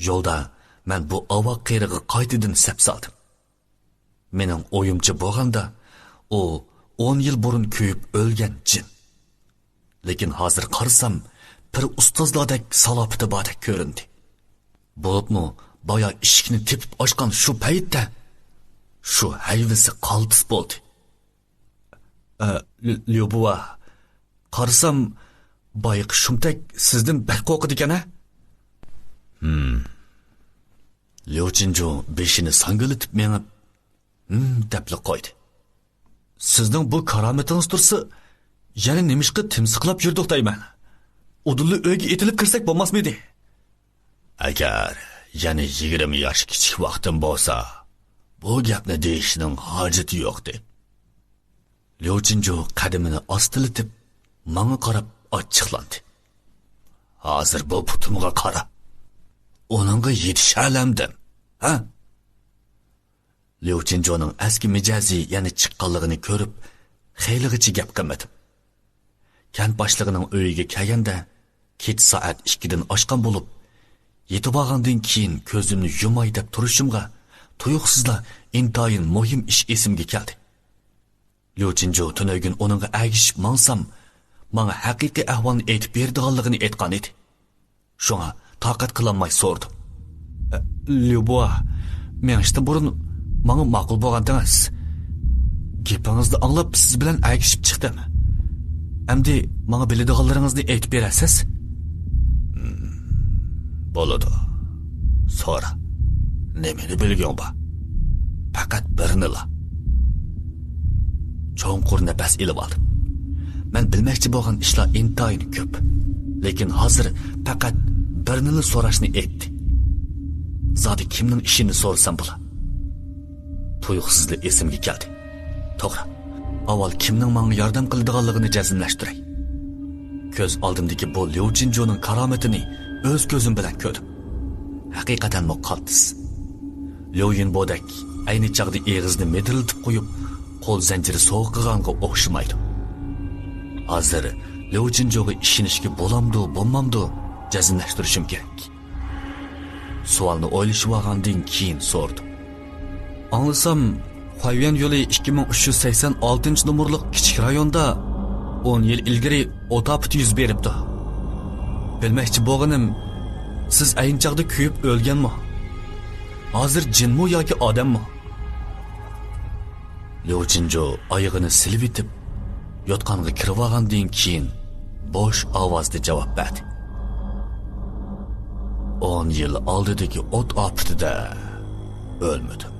يولدا مەن بۇ ئاۋاق قېرىغا قايتىدىن سەپ سالدىم. مېنىڭ ئويۇمچە بولغاندا، ئۇ ئون يىل بۇرۇن كۆيۈپ ئۆلگەن جىن. لېكىن ھازىر قارىسام، پىر ئۇستازلاردەك سالاپىتى باردەك كۆرۈندى. بولۇپمۇ بايا ئىشىكنى تېپىپ ئاچقان شۇ پەيتتە، شۇ ھەيۋىسى قالتىس بولدى. ئە، ليۇ بوۋا، قارىسام، بايىقى شۇمتەك سىزدىن بەك قورقىدىكەن-ھە؟ ھىم. ليۇ جىنجۇ بېشىنى ساڭگىلىتىپ مېڭىپ، ھىم دەپلا قويدى. سىزنىڭ بۇ كارامىتىڭىز تۇرسا، يەنە نېمىشقا تىمسىقلاپ يۈردۇق دەيمەن. ئۇدۇللا ئۆيگە ئېتىلىپ كىرسەك بولماسمىدى؟ ئەگەر يەنە يىگىرمە ياش كىچىك ۋاقتىم بولسا، بۇ گەپنى دېيىشنىڭ ھاجىتى يوقتى. ليۇ جىنجۇ قەدىمىنى ئاستىلىتىپ، ماڭا قاراپ ئاچچىقلاندى. ھازىر بۇ پۇتۇمغا قارا. ئۇنىڭغا يېتىشەلەمدىم، ھە؟ ليۇ جىنجۇنىڭ ئەسكى مىجەزى يەنە چىققانلىقىنى كۆرۈپ، خېلىغىچە گەپ قىلمىدىم. كەنت باشلىقىنىڭ ئۆيىگە كەلگەندە، كېچە سائەت ئىككىدىن ئاشقان بولۇپ، يېتىۋالغاندىن كېيىن كۆزۈمنى يۇماي دەپ تۇرۇشۇمغا، تۇيۇقسىزلا ئىنتايىن مۇھىم ئىش ئېسىمگە كەلدى. ليۇ جىنجۇ تۈنۈگۈن ئۇنىڭغا ئەگىشىپ ماڭسام، ماڭا ھەقىقىي ئەھۋالنى ئېيتىپ بېرىدىغانلىقىنى ئېيتقان ئىدى. شۇڭا تاقەت قىلالماي سورىدىم. ئە، ليۇ بوۋا، مېڭىشتىن بۇرۇن ماڭا ماقۇل بولغانتىڭىز. گېپىڭىزنى ئاڭلاپ سىز بىلەن ئەگىشىپ چىقتىم. ئەمدى ماڭا بىلىدىغانلىرىڭىزنى ئېيتىپ بېرەرسىز؟ بولىدۇ. سورا. نېمىنى بىلگۈڭ بار؟ پەقەت بىرنىلا. چوڭقۇر نەپەس ئېلىۋالدىم. مەن بىلمەكچى بولغان ئىشلار ئىنتايىن كۆپ. لېكىن ھازىر پەقەت بىرنىلا سوراشنى ئېيتتى. زادى كىمنىڭ ئىشىنى سورىسام بولا؟ تۇيۇقسىزلا ئېسىمگە كەلدى. توغرا، ئاۋۋال كىمنىڭ ماڭا ياردەم قىلىدىغانلىقىنى جەزملەشتۈرەي. كۆز ئالدىمدىكى بۇ ليۇ جىنجۇنىڭ كارامىتىنى ئۆز كۆزۈم بىلەن كۆردۈم. ھەقىقەتەنمۇ قالتىس. ليۇ يىنبودەك ئەينى چاغدا ئېغىزىنى مىدىرلىتىپ قويۇپ، قول زەنجىرى سوۋغا قىلغانغا ئوخشىمايدۇ. ھازىر ليۇ جىنجۇغا ئىشىنىشكە بولامدۇ، بولمامدۇ، جەزملەشتۈرۈشۈم كېرەك. سوئالنى ئويلىشىۋالغاندىن كېيىن سورىدىم. ئاڭلىسام، خۇەييۈەن يولى ئىككى مىڭ ئۈچ يۈز سەكسەن ئالتىنچى نومۇرلۇق كىچىك رايوندا ئون يىل ئىلگىرى ئوت ئاپىتى يۈز بېرىپتۇ. بىلمەكچى بولغىنىم، سىز ئەينى چاغدا كۆيۈپ ئۆلگەنمۇ؟ ھازىر جىنمۇ ياكى ئادەممۇ؟ ليۇ جىنجۇ ئايىغىنى سېلىۋېتىپ، يوتقانغا كىرىۋالغاندىن كېيىن، بوش ئاۋازدا جاۋاب بەردى. ئون يىل ئالدىدىكى ئوت ئاپىتىدە ئۆلمىدىم.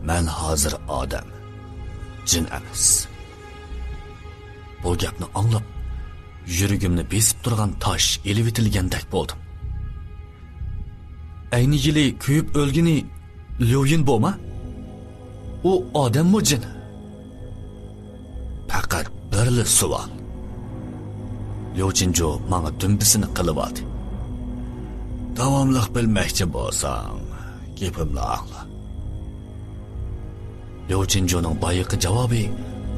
مەن ھازىر ئادەم، جىن ئەمەس. بۇ گەپنى ئاڭلاپ، يۈرىكىمنى بېسىپ تۇرغان تاش ئېلىۋېتىلگەندەك بولدۇم. ئەينى يىلى كۆيۈپ ئۆلگىنى ليۇ يىنبوما؟ ئۇ ئادەممۇ جىن؟ پەقەت بىرلا سوئال. ليۇ جىنجۇ ماڭا دۈمبىسىنى قىلىۋالدى. داۋاملىق بىلمەكچى بولساڭ، گېپىمنى ئاڭلا. ليۇ جىنجۇنىڭ بايىقى جاۋابى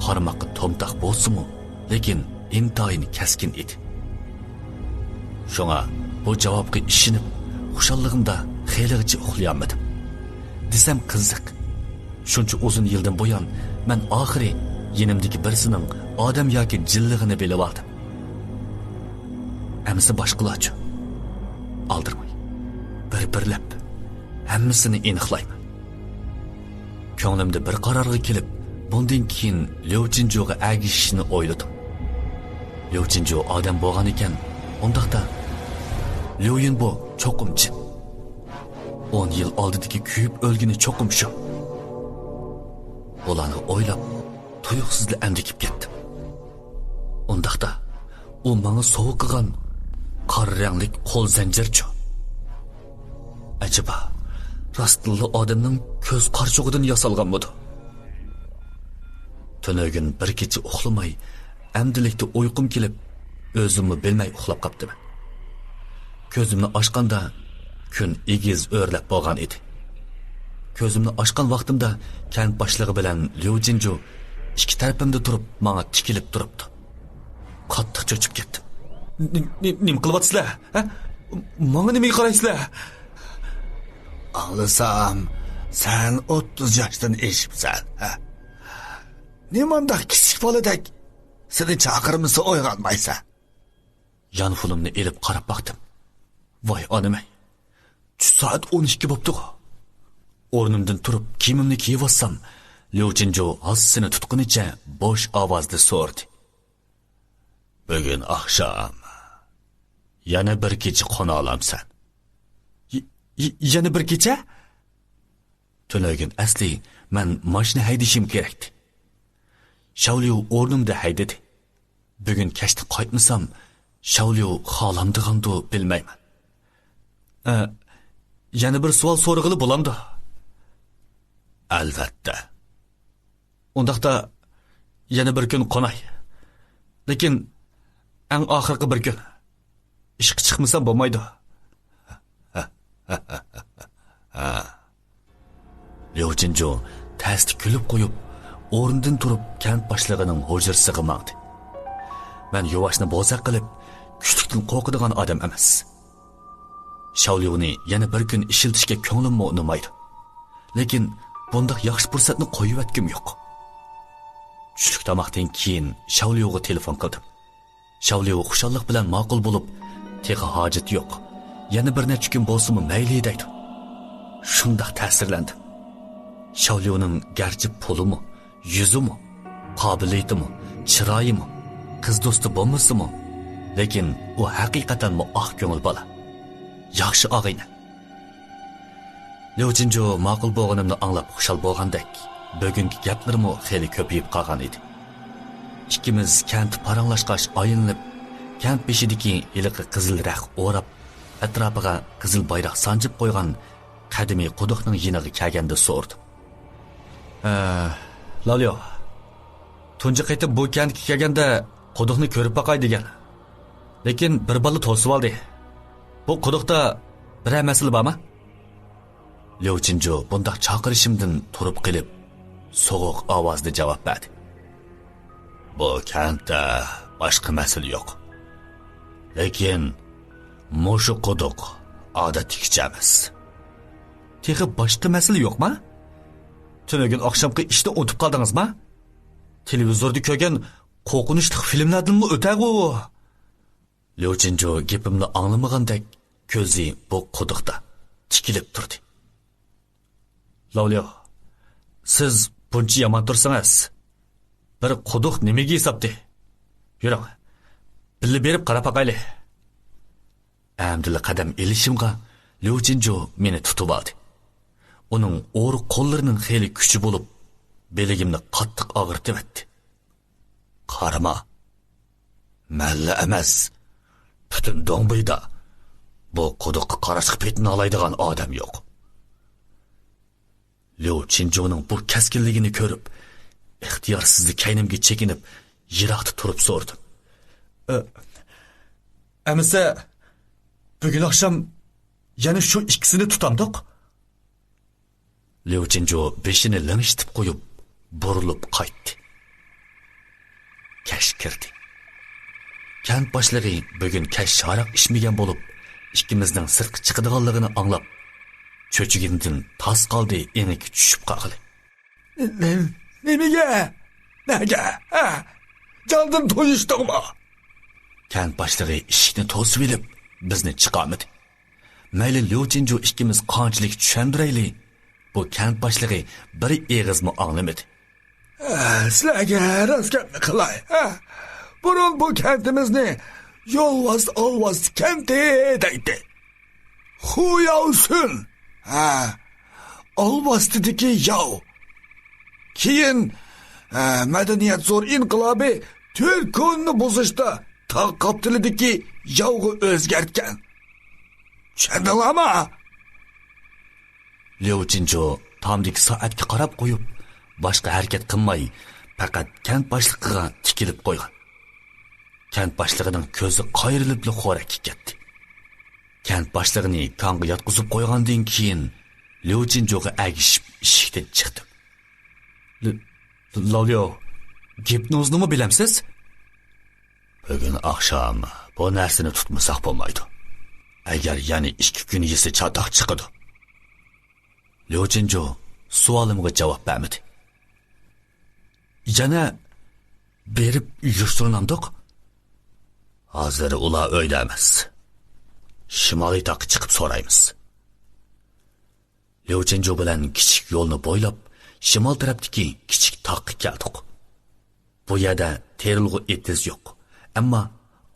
قارىماققا تومتاق بولسىمۇ، لېكىن ئىنتايىن كەسكىن ئىدى. شۇڭا بۇ جاۋابقا ئىشىنىپ، خۇشاللىقىمدا خېلىغىچە ئۇخلىيالمىدىم. دېسەم قىزىق، شۇنچە ئۇزۇن يىلدىن بۇيان مەن ئاخىرى يېنىمدىكى بىرسىنىڭ ئادەم ياكى جىنلىقىنى بىلىۋالدىم. ئەمىسە باشقىلارچۇ؟ ئالدىرىماي، بىر-بىرلەپ ھەممىسىنى ئېنىقلايمەن. كۆڭلۈمدە بىر قارارغا كېلىپ، بۇندىن كېيىن ليۇ جىنجۇغا ئەگىشىشنى ئويلىدىم. ليۇ جىنجۇ ئادەم بولغان ئىكەن، ئۇنداقتا ليۇ يىنبو چوقۇم جىن. ئون يىل ئالدىدىكى كۆيۈپ ئۆلگىنى چوقۇم شۇ. بۇلارنى ئويلاپ، تۇيۇقسىزلا ئەندىكىپ كەتتىم. ئۇنداقتا، ئۇ ماڭا سوۋغا قىلغان قارا رەڭلىك قول زەنجىرچۇ؟ ئەجەبا، راستتىنلا ئادەمنىڭ كۆز قارىچۇقىدىن ياسالغانمىدۇ؟ تۈنۈگۈن بىر كېچە ئۇخلىماي، ئەمدىلىكتە ئۇيقۇم كېلىپ، ئۆزۈممۇ بىلمەي ئۇخلاپ قاپتىمەن. كۆزۈمنى ئاچقاندا، كۈن ئېگىز ئۆرلەپ بولغان ئىدى. كۆزۈمنى ئاچقان ۋاقتىمدا كەنت باشلىقى بىلەن ليۇ جىنجۇ ئىككى تەرىپىمدە تۇرۇپ، ماڭا تىكىلىپ تۇرۇپتۇ. قاتتىق چۆچۈپ كەتتىم. نېمە قىلىۋاتىسىلەر؟ ھە؟ ماڭا نېمىگە قارايسىلەر؟ ئاڭلىسام، سەن ئوتتۇز ياشتىن ئېشىپسەن، ھە؟ نېمانداق كىچىك بالىدەك سېنى چاقىرمىسا ئويغانمايسەن. يانفونۇمنى ئېلىپ قاراپ باقتىم. ۋاي ئانىمەي، چۈش سائەت ئون ئىككى بوپتۇغۇ. ئورنۇمدىن تۇرۇپ كىيىمىمنى كىيىۋالسام، ليۇ جىنجۇ ھاسىسىنى تۇتقىنىچە بوش ئاۋازدا سورىدى. بۈگۈن ئاخشام يەنە بىر كېچە قونالامسەن؟ ي-، ي-، يەنە بىر كېچە؟ تۈنۈگۈن ئەسلى مەن ماشىنا ھەيدىشىم كېرەكتى. شاۋليۇ ئورنۇمدا ھەيدىدى. بۈگۈن كەچتە قايتمىسام، شاۋليۇ خالامدىغاندۇ بىلمەيمەن. ئە، يەنە بىر سوئال سورىغىلى بولامدۇ؟ ئەلۋەتتە. ئۇنداقتا يەنە بىر كۈن قوناي. لېكىن ئەڭ ئاخىرقى بىر كۈن. ئىشقا چىقمىسام بولمايدۇ. ليۇ چىنجۇ تەستە كۈلۈپ قويۇپ، ئورنىدىن تۇرۇپ كەنت باشلىقىنىڭ ھۇجرىسىغا ماڭدى. مەن يۇۋاشنى بوزەك قىلىپ، كۈچلۈكتىن قورقىدىغان ئادەم ئەمەس. شاۋليۇنى يەنە بىر كۈن ئىشلىتىشكە كۆڭلۈممۇ ئۇنىمايدۇ. لېكىن بۇنداق ياخشى پۇرسەتنى قويۇۋەتكۈم يوق. چۈشلۈك تاماقتىن كېيىن شاۋليۇغا تېلېفون قىلدىم. شاۋليۇ خۇشاللىق بىلەن ماقۇل بولۇپ، تېخى ھاجىتى يوق، يەنە بىر نەچچە كۈن بولسىمۇ مەيلى دەيدۇ. شۇنداق تەسىرلەندىم. شاۋليۇنىڭ گەرچە پۇلىمۇ، يۈزىمۇ، قابىلىيىتىمۇ، چىرايىمۇ، قىز دوستى بولمىسىمۇ، لېكىن ئۇ ھەقىقەتەنمۇ ئاق كۆڭۈل بالا. ياخشى ئاغىنە. ليۇ چىنجۇ ماقۇل بولغىنىمنى ئاڭلاپ خۇشال بولغاندەك، بۈگۈنكى گەپلىرىمۇ خېلى كۆپىيىپ قالغان ئىدى. ئىككىمىز كەنت پاراڭلاشقاچ ئايلىنىپ، كەنت بېشىدىكى ھېلىقى قىزىل رەخت ئوراپ، ئەتراپىغا قىزىل بايراق سانجىپ قويغان قەدىمىي قۇدۇقنىڭ يېنىغا كەلگەندە سورىدىم. ئە، لاليو، تۇنجى قېتىم بۇ كەنتكە كەلگەندە قۇدۇقنى كۆرۈپ باقاي دېگەن. لېكىن بىر بالا توسۇۋالدى. بۇ قۇدۇقتا بىرەر مەسىلە بارمۇ؟ ليۇ چىنجۇ بۇنداق چاقىرىشىمدىن تۇرۇپ قېلىپ، سوغۇق ئاۋازدا جاۋاب بەردى. بۇ كەنتتە باشقا مەسىلە يوق. لېكىن مۇشۇ قۇدۇق ئادەتتىكىچە ئەمەس. تېخى باشقا مەسىلە يوقما؟ تۈنۈگۈن ئاخشامقى ئىشنى ئۇنتۇپ قالدىڭىزما؟ تېلېۋىزوردا كۆرگەن قورقۇنچلۇق فىلىملەردىنمۇ ئۆتەرغۇ ئۇ. ليۇ چىنجۇ گېپىمنى ئاڭلىمىغاندەك كۆزى بۇ قۇدۇقتا تىكىلىپ تۇردى. لاليو، سىز بۇنچە يامان تۇرسىڭىز، بىر قۇدۇق نېمىگە ھېسابتى؟ يۈرۈڭ، بىللە بېرىپ قاراپ باقايلى. ئەمدىلا قەدەم ئېلىشىمغا ليۇ چىنجۇ مېنى تۇتۇۋالدى. ئۇنىڭ ئورۇق قوللىرىنىڭ خېلى كۈچى بولۇپ، بىلىگىمنى قاتتىق ئاغرىتىۋەتتى. قارىما، مەنلا ئەمەس، پۈتۈن دوڭبىيدا بۇ قۇدۇققا قاراشقا پېتىنالايدىغان ئادەم يوق. ليۇ چىنجۇنىڭ بۇ كەسكىنلىكىنى كۆرۈپ، ئىختىيارسىزلا كەينىمگە چېكىنىپ، يىراقتا تۇرۇپ سورىدىم. ئە، ئەمىسە، بۈگۈن ئاخشام يەنە شۇ ئىككىسىنى تۇتامدۇق؟ ليۇ چىنجۇ بېشىنى لىڭشىتىپ قويۇپ، بۇرۇلۇپ قايتتى. كەچ كىردى. كەنت باشلىقى بۈگۈن كەچ شاراق ئىچمىگەن بولۇپ، ئىككىمىزنىڭ سىرتقا چىقىدىغانلىقىنى ئاڭلاپ، چۆچۈگىنىدىن تاس قالدى، ئېڭىكى چۈشۈپ قالغىلى. نېمىگە؟ نەگە؟ ھە؟ جاندىن تويۇشتۇڭمۇ؟ كەنت باشلىقى ئىشىكنى توسۇۋېلىپ، بىزنى چىقارمىدى. مەيلى ليۇ چىنجۇ ئىككىمىز قانچىلىك چۈشەندۈرەيلى، بۇ كەنت باشلىقى بىر ئېغىزمۇ ئاڭلىمىدى. ئە، سىلەرگە راست گەپنى قىلاي، ھە؟ بۇرۇن بۇ كەنتىمىزنى يولۋاس ئالۋاستى كەنتى دەيتتى. خۇياۋسۈن، ھە، ئالۋاستىدىكى ياۋ. كېيىن، ھە، مەدەنىيەت زور ئىنقىلابى تۈركۈننى بۇزۇشتا تاغ قاپتىلىدىكى ياۋغا ئۆزگەرتكەن. چۈشەندىڭلارمۇ؟ ليۇ چىنجۇ تامدىكى سائەتكە قاراپ قويۇپ، باشقا ھەرىكەت قىلماي، پەقەت كەنت باشلىقىغا تىكىلىپ قويغان. كەنت باشلىقىنىڭ كۆزى قايرىلىپلا خورەككە كەتتى. كەنت باشلىقىنى كاڭغا ياتقۇزۇپ قويغاندىن كېيىن، ليۇ چىنجۇغا ئەگىشىپ ئىشىكتىن چىقتىم. ل-، لاليو، گىپنوزنىمۇ بىلەمسىز؟ بۈگۈن ئاخشام بۇ نەرسىنى تۇتمىساق بولمايدۇ. ئەگەر يەنە ئىككى كۈن يېسە چاتاق چىقىدۇ. ليۇ چىنجۇ سوئالىمغا جاۋاب بەرمىدى. يەنە بېرىپ يۈرۈشتۈرۈنەمدۇق؟ ھازىر ئۇلار ئۆيدە ئەمەس. شىمالىي تاغقا چىقىپ سورايمىز. ليۇ چىنجۇ بىلەن كىچىك يولنى بويلاپ، شىمال تەرەپتىكى كىچىك تاغقا كەلدۇق. بۇ يەردە تېرىلغۇ ئېتىز يوق، ئەمما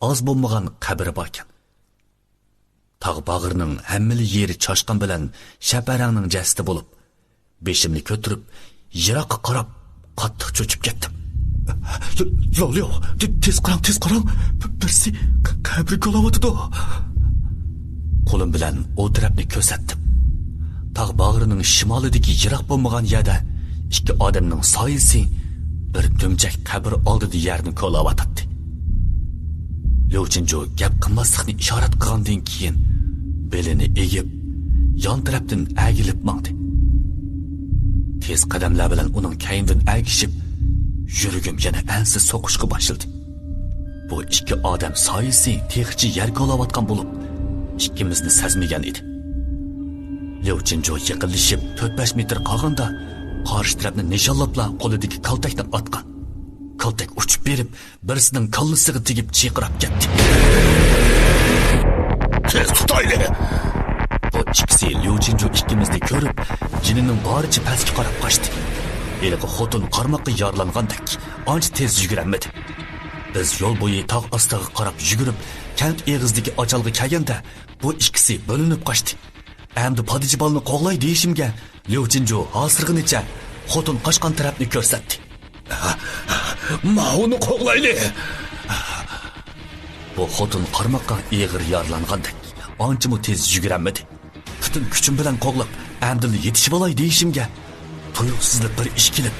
ئاز بولمىغان قەبرە باركەن. تاغ باغرىنىڭ ھەممىلا يېرى چاشقان بىلەن شەپەرەڭنىڭ جەسىتى بولۇپ، بېشىمنى كۆتۈرۈپ، يىراققا قاراپ قاتتىق چۆچۈپ كەتتىم. لو، لو، ليو، تېز قاراڭ، تېز قاراڭ. بىرسى قەبرە كولاۋاتىدۇ. قولۇم بىلەن ئۇ تەرەپنى كۆرسەتتىم. تاغ باغرىنىڭ شىمالىدىكى يىراق بولمىغان يەردە ئىككى ئادەمنىڭ سايىسى بىر دۈمچەك قەبرە ئالدىدا يەرنى كولاۋاتاتتى. ليۇ چىنجۇ گەپ قىلماسلىقنى ئىشارەت قىلغاندىن كېيىن، بېلىنى ئېگىپ، يان تەرەپتىن ئەگىلىپ ماڭدى. تېز قەدەملەر بىلەن ئۇنىڭ كەينىدىن ئەگىشىپ، يۈرىكىم يەنە ئەنسىز سوقۇشقا باشلىدى. بۇ ئىككى ئادەم سايىسى تېخىچە يەر كولاۋاتقان بولۇپ، ئىككىمىزنى سەزمىگەن ئىدى. ليۇ چىنجۇ يېقىنلىشىپ تۆت-بەش مېتىر قالغاندا، قارشى تەرەپنى نىشانلاپلا قولىدىكى كالتەكنى ئاتقان. كالتەك ئۇچۇپ بېرىپ، بىرسىنىڭ كاللىسىغا تېگىپ چىرقىراپ كەتتى. تېز تۇتايلى! بۇ ئىككىسى ليۇ چىنجۇ ئىككىمىزنى كۆرۈپ، جېنىنىڭ بارىچە پەسكە قاراپ قاچتى. ھېلىقى خوتۇن قارماققا يارىلانغاندەك، ئانچە تېز يۈگۈرەلمىدى. بىز يول بويى تاغ ئاستىغا قاراپ يۈگۈرۈپ، كەنت ئېغىزىدىكى ئاچالغا كەلگەندە، بۇ ئىككىسى بۆلۈنۈپ قاچتى. ئەمدى پادىچى بالىنى قوغلاي دېيىشىمگە، ليۇ چىنجۇ ھاسىرىغىنىچە خوتۇن قاچقان تەرەپنى كۆرسەتتى. ماۋۇنى قوغلايلى! بۇ خوتۇن قارماققا ئېغىر يارىلانغاندەك، ئانچىمۇ تېز يۈگۈرەلمىدى. پۈتۈن كۈچۈم بىلەن قوغلاپ، ئەمدىلا يېتىشىۋالاي دېيىشىمگە، تۇيۇقسىزلا بىر ئىش كېلىپ،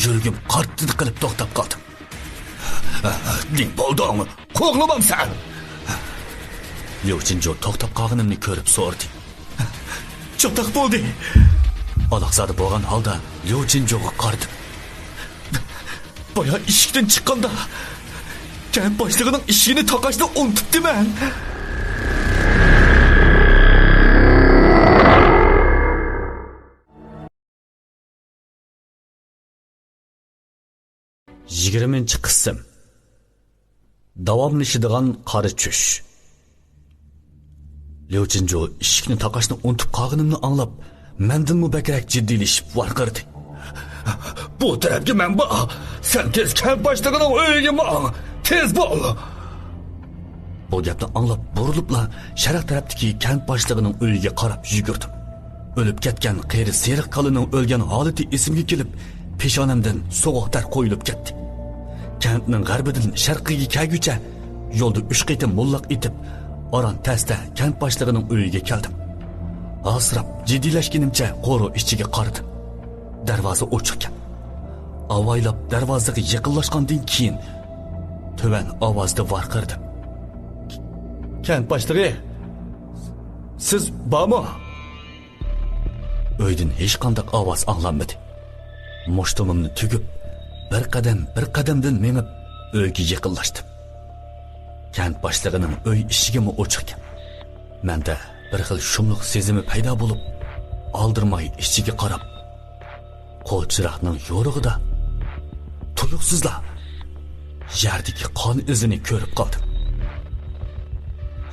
يۈرىكىم قارتتىدە قىلىپ توختاپ قالدىم. نېمە بولدۇڭ؟ قوغلىمامسەن؟ ليۇ چىنجۇ توختاپ قالغىنىمنى كۆرۈپ سورىدى. چاتاق بولدى. ئالاقزادە بولغان ھالدا ليۇ چىنجۇغا قارىدىم. بايا ئىشىكتىن چىققاندا، كەنت باشلىقىنىڭ ئىشىكىنى تاقاشنى ئۇنتۇپتىمەن. يىگىرمىنچى قىسىم. داۋاملىشىدىغان قارا چۈش. ليۇ چىنجۇ ئىشىكنى تاقاشنى ئۇنتۇپ قالغىنىمنى ئاڭلاپ، مەندىنمۇ بەكرەك جىددىيلىشىپ ۋارقىرىدى. بۇ تەرەپكە مەن بار. سەن تېز كەنت باشلىقىنىڭ ئۆيىگە ماڭ. تېز بول! بۇ گەپنى ئاڭلاپ بۇرۇلۇپلا شەرق تەرەپتىكى كەنت باشلىقىنىڭ ئۆيىگە قاراپ يۈگۈردۈم. ئۆلۈپ كەتكەن قېرى سېرىق كالىنىڭ ئۆلگەن ھالىتى ئېسىمگە كېلىپ، پېشانەمدىن سوغۇق تەر قۇيۇلۇپ كەتتى. كەنتنىڭ غەربىدىن شەرقىگە كەلگۈچە يولدا ئۈچ قېتىم موللاق ئېتىپ، ئاران تەستە كەنت باشلىقىنىڭ ئۆيىگە كەلدىم. ھاسىراپ، جىددىيلەشكىنىمچە قورۇ ئىچىگە قارىدىم. دەرۋازا ئوچۇقكەن. ئاۋايلاپ دەرۋازىغا يېقىنلاشقاندىن كېيىن، تۆۋەن ئاۋازدا ۋارقىرىدىم. كەنت باشلىقى، سىز بارمۇ؟ ئۆيدىن ھېچقانداق ئاۋاز ئاڭلانمىدى. مۇشتۇمۇمنى تۈگۈپ، بىر قەدەم، بىر قەدەمدىن مېڭىپ، ئۆيگە يېقىنلاشتىم. كەنت باشلىقىنىڭ ئۆي ئىشىكىمۇ ئوچۇقكەن. مەندە بىر خىل شۇملۇق سېزىمى پەيدا بولۇپ، ئالدىرىماي ئىچىگە قاراپ، قول چىراغنىڭ يورۇقىدا تۇيۇقسىزلا يەردىكى قان ئىزىنى كۆرۈپ قالدىم.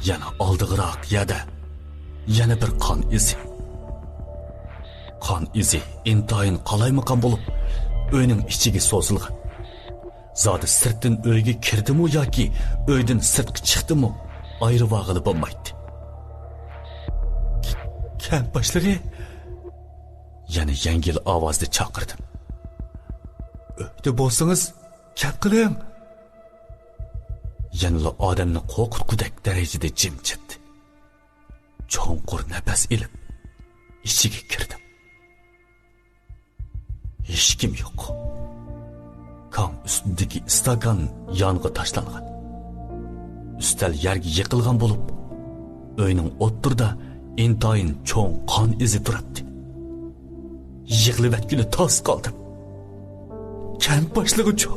يەنە ئالدىغىراق يەردە يەنە بىر قان ئىزى. قان ئىزى ئىنتايىن قالايمىقان بولۇپ، ئۆينىڭ ئىچىگە سوزۇلغان. زادى سىرتتىن ئۆيگە كىردىمۇ ياكى ئۆيدىن سىرتقا چىقتىمۇ، ئايرىۋالغىلى بولمايتتى. كەنت باشلىقى، يەنە يەڭگىل ئاۋازدا چاقىردىم. ئۆيدە بولسىڭىز، گەپ قىلىڭ. يەنىلا ئادەمنى قورقۇتقۇدەك دەرىجىدە جىمجىت. چوڭقۇر نەپەس ئېلىپ، ئىچىگە كىردىم. ھېچكىم يوق. كاڭ ئۈستىدىكى ئىستاكان يانغا تاشلانغان. ئۈستەل يەرگە يىقىلغان بولۇپ، ئۆينىڭ ئوتتۇرىدا ئىنتايىن چوڭ قان ئىزى تۇراتتى. يىغلىۋەتكىلى تاس قالدىم. كەنت باشلىقىچۇ؟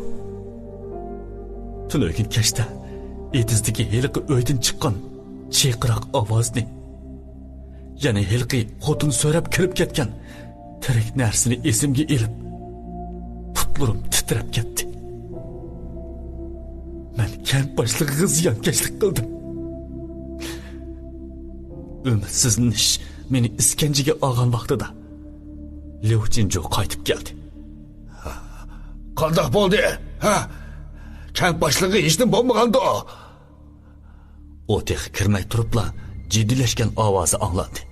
تۈنۈگۈن كەچتە ئېتىزدىكى ھېلىقى ئۆيدىن چىققان چىرقىراق ئاۋازنى، يەنە ھېلىقى خوتۇن سۆرەپ كىرىپ كەتكەن تىرىك نەرسىنى ئېسىمگە ئېلىپ، پۇتلىرىم تىترەپ كەتتى. مەن كەنت باشلىقىغا زىيانكەشلىك قىلدىم. ئۈمىدسىزلىنىش مېنى ئىسكەنجىگە ئالغان ۋاقتىدا، ليۇ چىنجۇ قايتىپ كەلدى. قانداق بولدى؟ ھە؟ كەنت باشلىقى ھېچنېمە بولمىغاندۇ؟ ئۇ تېخى كىرمەي تۇرۇپلا جىددىيلەشكەن ئاۋازى ئاڭلاندى.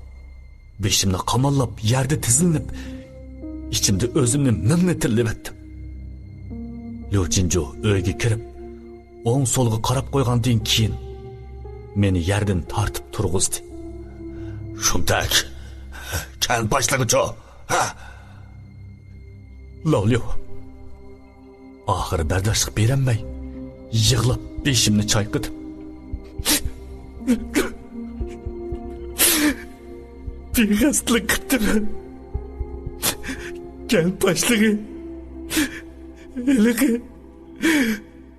بېشىمنى قاماللاپ يەردە تىزلىنىپ، ئىچىمدە ئۆزۈمنى مىڭنى تىللىۋەتتىم. ليۇ چىنجۇ ئۆيگە كىرىپ، ئوڭ سولغا قاراپ قويغاندىن كېيىن، مېنى يەردىن تارتىپ تۇرغۇزدى. شۇنداق، كەنت باشلىقىچۇ؟ ھە؟ لاۋليۇ. ئاخىرى بەرداشلىق بېرەلمەي، يىغلاپ بېشىمنى چايقىدىم. بىقەستلىك قىپتىمەن. كەنت باشلىقى ھېلىقى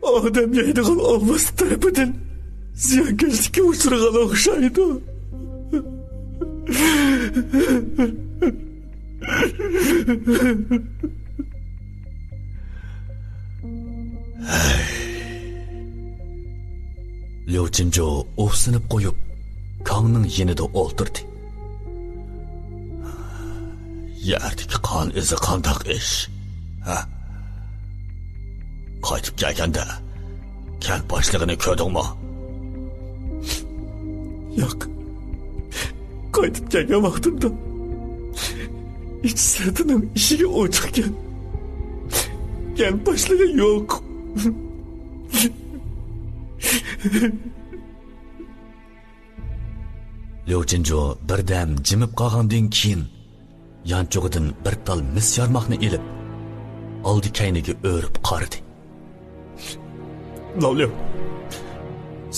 ئادەم يەيدىغان ئالۋاستى تەرىپىدىن زىيانكەشلىككە ئۇچرىغان ئوخشايدۇ. ليۇ چىنجۇ ئۇھسىنىپ قويۇپ، كاڭنىڭ يېنىدا ئولتۇردى. يەردىكى قان ئىزى قانداق ئىش؟ ھە؟ قايتىپ كەلگەندە، كەنت باشلىقىنى كۆردۈڭمۇ؟ ياق. قايتىپ كەلگەن ۋاقتىمدا ئىچ سىرتىنىڭ ئىشىكى ئوچۇقكەن. كەنت باشلىقى يوق. ليۇ چىنجۇ بىردەم جىمىپ قالغاندىن كېيىن، يانچۇقىدىن بىر تال مىس يارماقنى ئېلىپ، ئالدى كەينىگە ئۆرۈپ قارىدى. لاۋليۇ،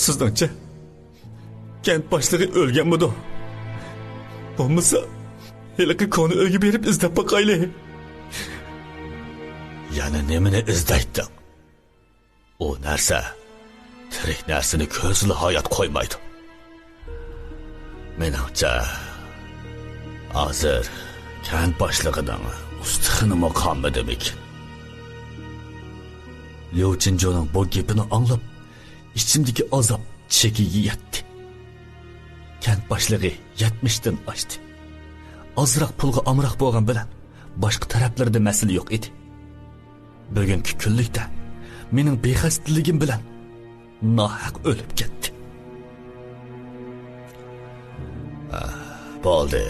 سىزنىڭچە، كەنت باشلىقى ئۆلگەنمىدۇ؟ بولمىسا، ھېلىقى كونا ئۆيگە بېرىپ ئىزدەپ باقايلى. يەنە نېمىنى ئىزدەيتتىڭ؟ ئۇ نەرسە تىرىك نەرسىنى كۆزىلا ھايات قويمايدۇ. مېنىڭچە، ھازىر كەنت باشلىقىنىڭ ئۇستىخىنىمۇ قالمىدىمىكىن؟ ليۇ چىنجۇنىڭ بۇ گېپىنى ئاڭلاپ، ئىچىمدىكى ئازاب چېكىگە يەتتى. كەنت باشلىقى يەتمىشتىن ئاشتى. ئازراق پۇلغا ئامراق بولغان بىلەن، باشقا تەرەپلىرىدە مەسىلە يوق ئىدى. بۈگۈنكى كۈنلۈكتە مېنىڭ بىخەستىلىكىم بىلەن ناھەق ئۆلۈپ كەتتى. بولدى،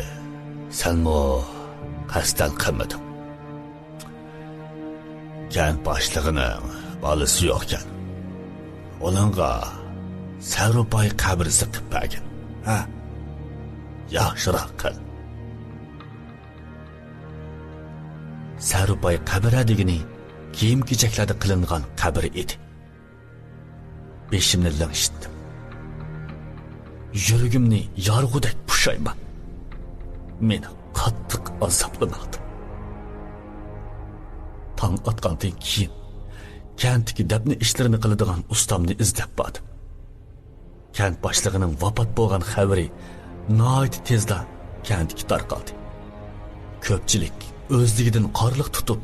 سەنمۇ قەستەن قىلمىدىڭ. كەنت باشلىقىنىڭ بالىسى يوقكەن. ئۇنىڭغا سەرۇپاي قەبرىسى قىپ بەرگىن. ھە؟ ياخشىراق قىل. سەرۇپاي قەبرە دېگىنى كىيىم-كېچەكلەردە قىلىنغان قەبرە ئىدى. بېشىمنى لىڭشىتتىم. يۈرىكىمنى يارغۇدەك پۇشايمان مېنى قاتتىق ئازابلىماقتا. تاڭ ئاتقاندىن كېيىن كەنتتىكى دەپنە ئىشلىرىنى قىلىدىغان ئۇستامنى ئىزدەپ باردىم. كەنت باشلىقىنىڭ ۋاپات بولغان خەۋىرى ناھايىتى تېزلا كەنتكە تارقالدى. كۆپچىلىك ئۆزلۈكىدىن قارلىق تۇتۇپ،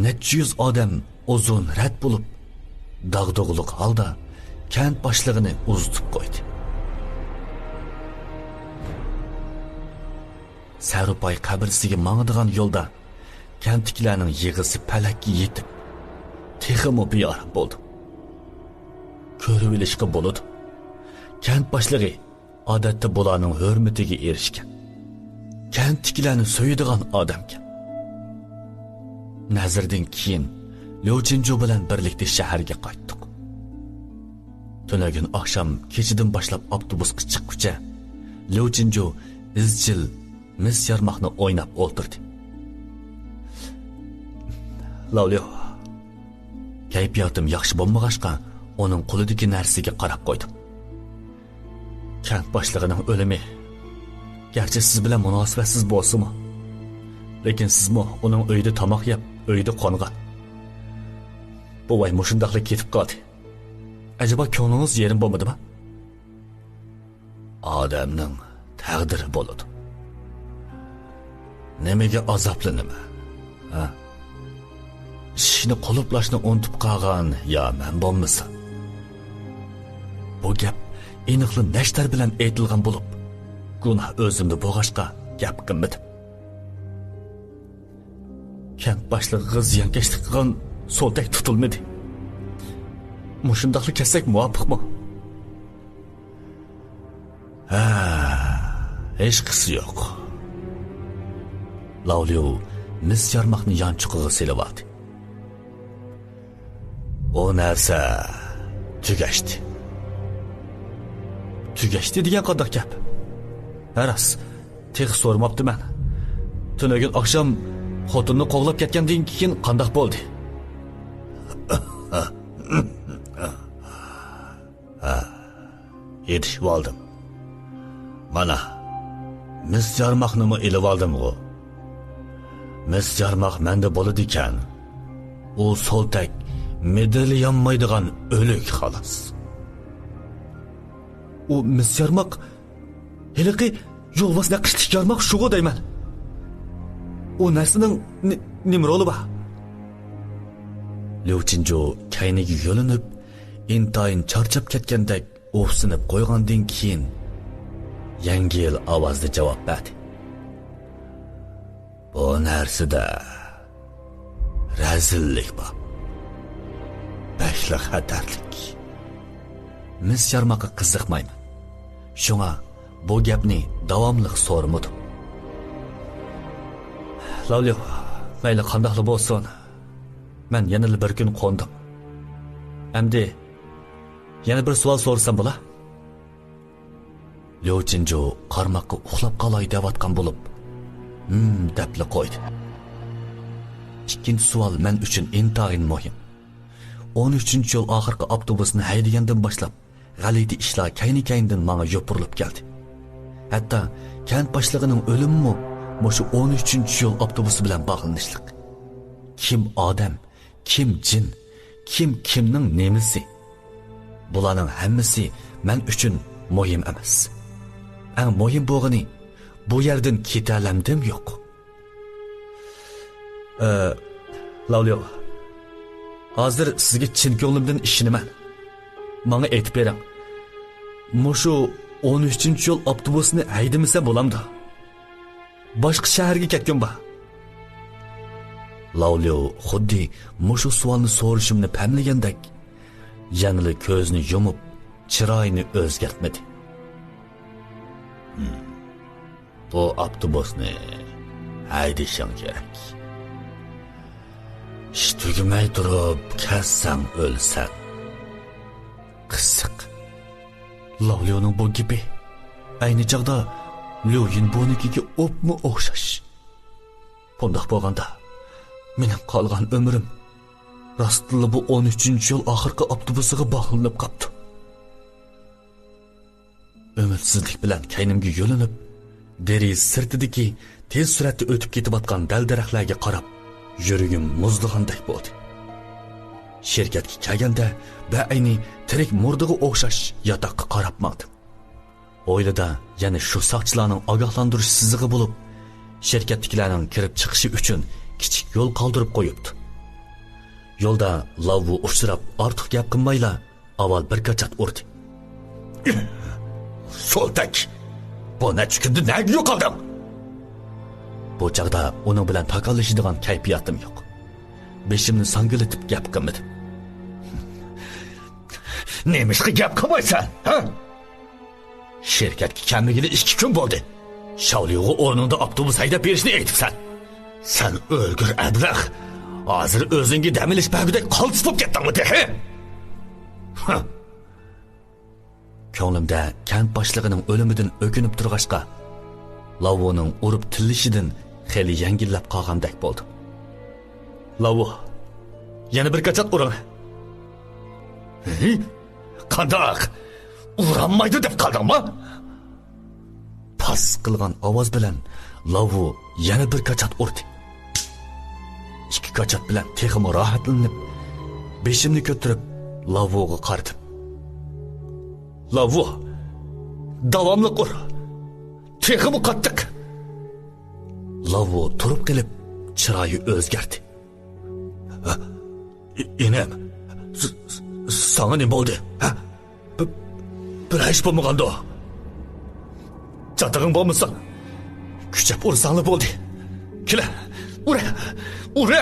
نەچچە يۈز ئادەم ئۇزۇن رەت بولۇپ، داغدۇغىلىق ھالدا كەنت باشلىقىنى ئۇزىتىپ قويدى. سەرۇپاي قەبرىسىگە ماڭىدىغان يولدا كەنتتىكىلەرنىڭ يىغىسى پەلەككە يېتىپ، تېخىمۇ بىئارام بولدۇم. كۆرۈۋېلىشقا بولىدۇ، كەنت باشلىقى ئادەتتە بۇلارنىڭ ھۆرمىتىگە ئېرىشكەن، كەنتتىكىلەرنى سۆيىدىغان ئادەمكەن. نەزىردىن كېيىن ليۇ چىنجۇ بىلەن بىرلىكتە شەھەرگە قايتتۇق. تۈنۈگۈن ئاخشام كېچىدىن باشلاپ ئاپتوبۇسقا چىققۇچە ليۇ چىنجۇ ئىزچىل مىس يارماقنى ئويناپ ئولتۇردى. لاۋليۇ، كەيپىياتىم ياخشى بولمىغاچقا، ئۇنىڭ قولىدىكى نەرسىگە قاراپ قويدۇم. كەنت باشلىقىنىڭ ئۆلۈمى گەرچە سىز بىلەن مۇناسىۋەتسىز بولسىمۇ، لېكىن سىزمۇ ئۇنىڭ ئۆيىدە تاماق يەپ، ئۆيىدە قونغان. بوۋاي مۇشۇنداقلا كېتىپ قالدى. ئەجەبا كۆڭلىڭىز يېرىم بولمىدىما؟ ئادەمنىڭ تەقدىرى بولىدۇ. نېمىگە ئازابلىنىمەن؟ ھە؟ ئىشىكنى قۇلۇپلاشنى ئۇنتۇپ قالغان يا مەن بولمىسا؟ بۇ گەپ ئېنىقلا نەشتەر بىلەن ئېيتىلغان بولۇپ، گۇناھ ئۆزۈمدە بولغاچقا گەپ قىلمىدىم. كەنت باشلىقىغا زىيانكەشلىك قىلغان سولتەك تۇتۇلمىدى. مۇشۇنداقلا كەتسەك مۇۋاپىقمۇ؟ ھە، ھېچقىسى يوق. لاۋليۇ مىس يارماقنى يانچۇقىغا سېلىۋالدى. بۇ نەرسە تۈگەشتى. تۈگەشتى دېگەن قانداق گەپ؟ ھە راست، تېخى سورىماپتىمەن. تۈنۈگۈن ئاخشام خوتۇننى قوغلاپ كەتكەندىن كېيىن قانداق بولدى؟ ھە، يېتىشىۋالدىم. مانا، مىس يارماقنىمۇ ئېلىۋالدىمغۇ. مىس يارماق مەندە بولىدىكەن. ئۇ سولتەك، مىدىرلىيالمايدىغان ئۆلۈك خالاس. ئۇ مىس يارماق، ھېلىقى يولۋاس نەقىشلىك يارماق شۇغۇ دەيمەن. ئۇ نەرسىنىڭ نې-، نېمە رولى بار؟ ليۇ چىنجۇ كەينىگە يۆلىنىپ، ئىنتايىن چارچاپ كەتكەندەك ئۇھسىنىپ قويغاندىن كېيىن، يەڭگىل ئاۋازدا جاۋاب بەردى. بۇ نەرسىدە رەزىللىك بار. بەكلا خەتەرلىك. مىس يارماققا قىزىقمايمەن. شۇڭا بۇ گەپنى داۋاملىق سورىمىدىم. لاۋليۇ، مەيلى قانداقلا بولسۇن، مەن يەنىلا بىر كۈن قوندۇم. ئەمدى يەنە بىر سوئال سورىسام بولا؟ ليۇ چىنجۇ قارماققا ئۇخلاپ قالاي دەۋاتقان بولۇپ، ھىم دەپلا قويدى. ئىككىنچى سوئال مەن ئۈچۈن ئىنتايىن مۇھىم. ئون ئۈچىنچى يول ئاخىرقى ئاپتوبۇسنى ھەيدىگەندىن باشلاپ، غەلىتە ئىشلار كەينى-كەينىدىن ماڭا يوپۇرۇلۇپ كەلدى. ھەتتا كەنت باشلىقىنىڭ ئۆلۈمىمۇ مۇشۇ ئون ئۈچىنچى يول ئاپتوبۇسى بىلەن باغلىنىشلىق. كىم ئادەم، كىم جىن، كىم كىمنىڭ نېمىسى؟ بۇلارنىڭ ھەممىسى مەن ئۈچۈن مۇھىم ئەمەس. ئەڭ مۇھىم بولغىنى، بۇ يەردىن كېتەلەمدىم يوق. ئە، لاۋليۇ، ھازىر سىزگە چىن كۆڭلۈمدىن ئىشىنىمەن. ماڭا ئېيتىپ بېرىڭ، مۇشۇ ئون ئۈچىنچى يول ئاپتوبۇسىنى ھەيدىمىسەم بولامدۇ؟ باشقا شەھەرگە كەتكۈم بار. لاۋليۇ خۇددى مۇشۇ سوئالنى سورىشىمنى پەملىگەندەك، يەنىلا كۆزىنى يۇمۇپ، چىرايىنى ئۆزگەرتمىدى. ھىم. بۇ ئاپتوبۇسنى ھەيدىشىڭ كېرەك. ئىش تۈگىمەي تۇرۇپ كەتسەڭ ئۆلىسەن. قىزىق. لاۋليۇنىڭ بۇ گېپى ئەينى چاغدا ليۇ يىنبونىڭكىگە ئوپمۇ ئوخشاش. بۇنداق بولغاندا، مېنىڭ قالغان ئۆمرۈم راستتىنلا بۇ ئون ئۈچىنچى يول ئاخىرقى ئاپتوبۇسىغا باغلىنىپ قاپتۇ. ئۈمىدسىزلىك بىلەن كەينىمگە يۆلىنىپ، دېرىزە سىرتىدىكى تېز سۈرئەتتە ئۆتۈپ كېتىۋاتقان دەل-دەرەخلەرگە قاراپ، يۈرىكىم مۇزلىغاندەك بولدى. شىركەتكە كەلگەندە بەئەينى تىرىك مۇردىغا ئوخشاش ياتاققا قاراپ ماڭدىم. ھويلىدا يەنە شۇ ساقچىلارنىڭ ئاگاھلاندۇرۇش سىزىقى بولۇپ، شىركەتتىكىلەرنىڭ كىرىپ چىقىشى ئۈچۈن كىچىك يول قالدۇرۇپ قويۇپتۇ. يولدا لاۋۋۇ ئۇچراپ، ئارتۇق گەپ قىلمايلا، ئاۋۋال بىر كاچات ئۇردى. سولتەك! بۇ نەچچە كۈندە نەگە يوقالدىڭ؟ بۇ چاغدا ئۇنىڭ بىلەن تاكاللىشىدىغان كەيپىياتىم يوق. بېشىمنى ساڭگىلىتىپ گەپ قىلمىدىم. نېمىشقا گەپ قىلمايسەن، ھە؟ شىركەتكە كەلمىگىلى ئىككى كۈن بولدى. شاۋليۇغا ئورنۇڭدا ئاپتوبۇس ھەيدەپ بېرىشنى ئېيتىپسەن. سەن ئۆلگۈر ئەبلەخ! ھازىر ئۆزۈڭگە دەم ئېلىش بەرگۈدەك قالتىس بولۇپ كەتتىڭمۇ تېخى؟ ھە! كۆڭلۈمدە كەنت باشلىقىنىڭ ئۆلۈمىدىن ئۆكۈنۈپ تۇرغاچقا، لاۋۋۇنىڭ ئۇرۇپ تىللىشىدىن خېلى يەڭگىللەپ قالغاندەك بولدۇم. لاۋۋۇ، يەنە بىر كاچات ئۇرۇڭ. ھى؟ قانداق؟ ئۇرالمايدۇ دەپ قالدىڭمۇ؟ پاس قىلغان ئاۋاز بىلەن لاۋۋۇ يەنە بىر كاچات ئۇردى. ئىككى كاچات بىلەن تېخىمۇ راھەتلىنىپ، بېشىمنى كۆتۈرۈپ، لاۋۋۇغا قارىدىم. لاۋۋۇ، داۋاملىق ئۇر. تېخىمۇ قاتتىق. لاۋۋۇ تۇرۇپ قېلىپ، چىرايى ئۆزگەردى. ھە؟ ئىنىم، س-، س-، ساڭا نېمە بولدى؟ ھە؟ بىر، بىر ئىش بولمىغاندۇ؟ چاتىقىڭ بولمىسا، كۈچەپ ئۇرساڭلا بولدى. كېلە، ئۇرە، ئۇرە!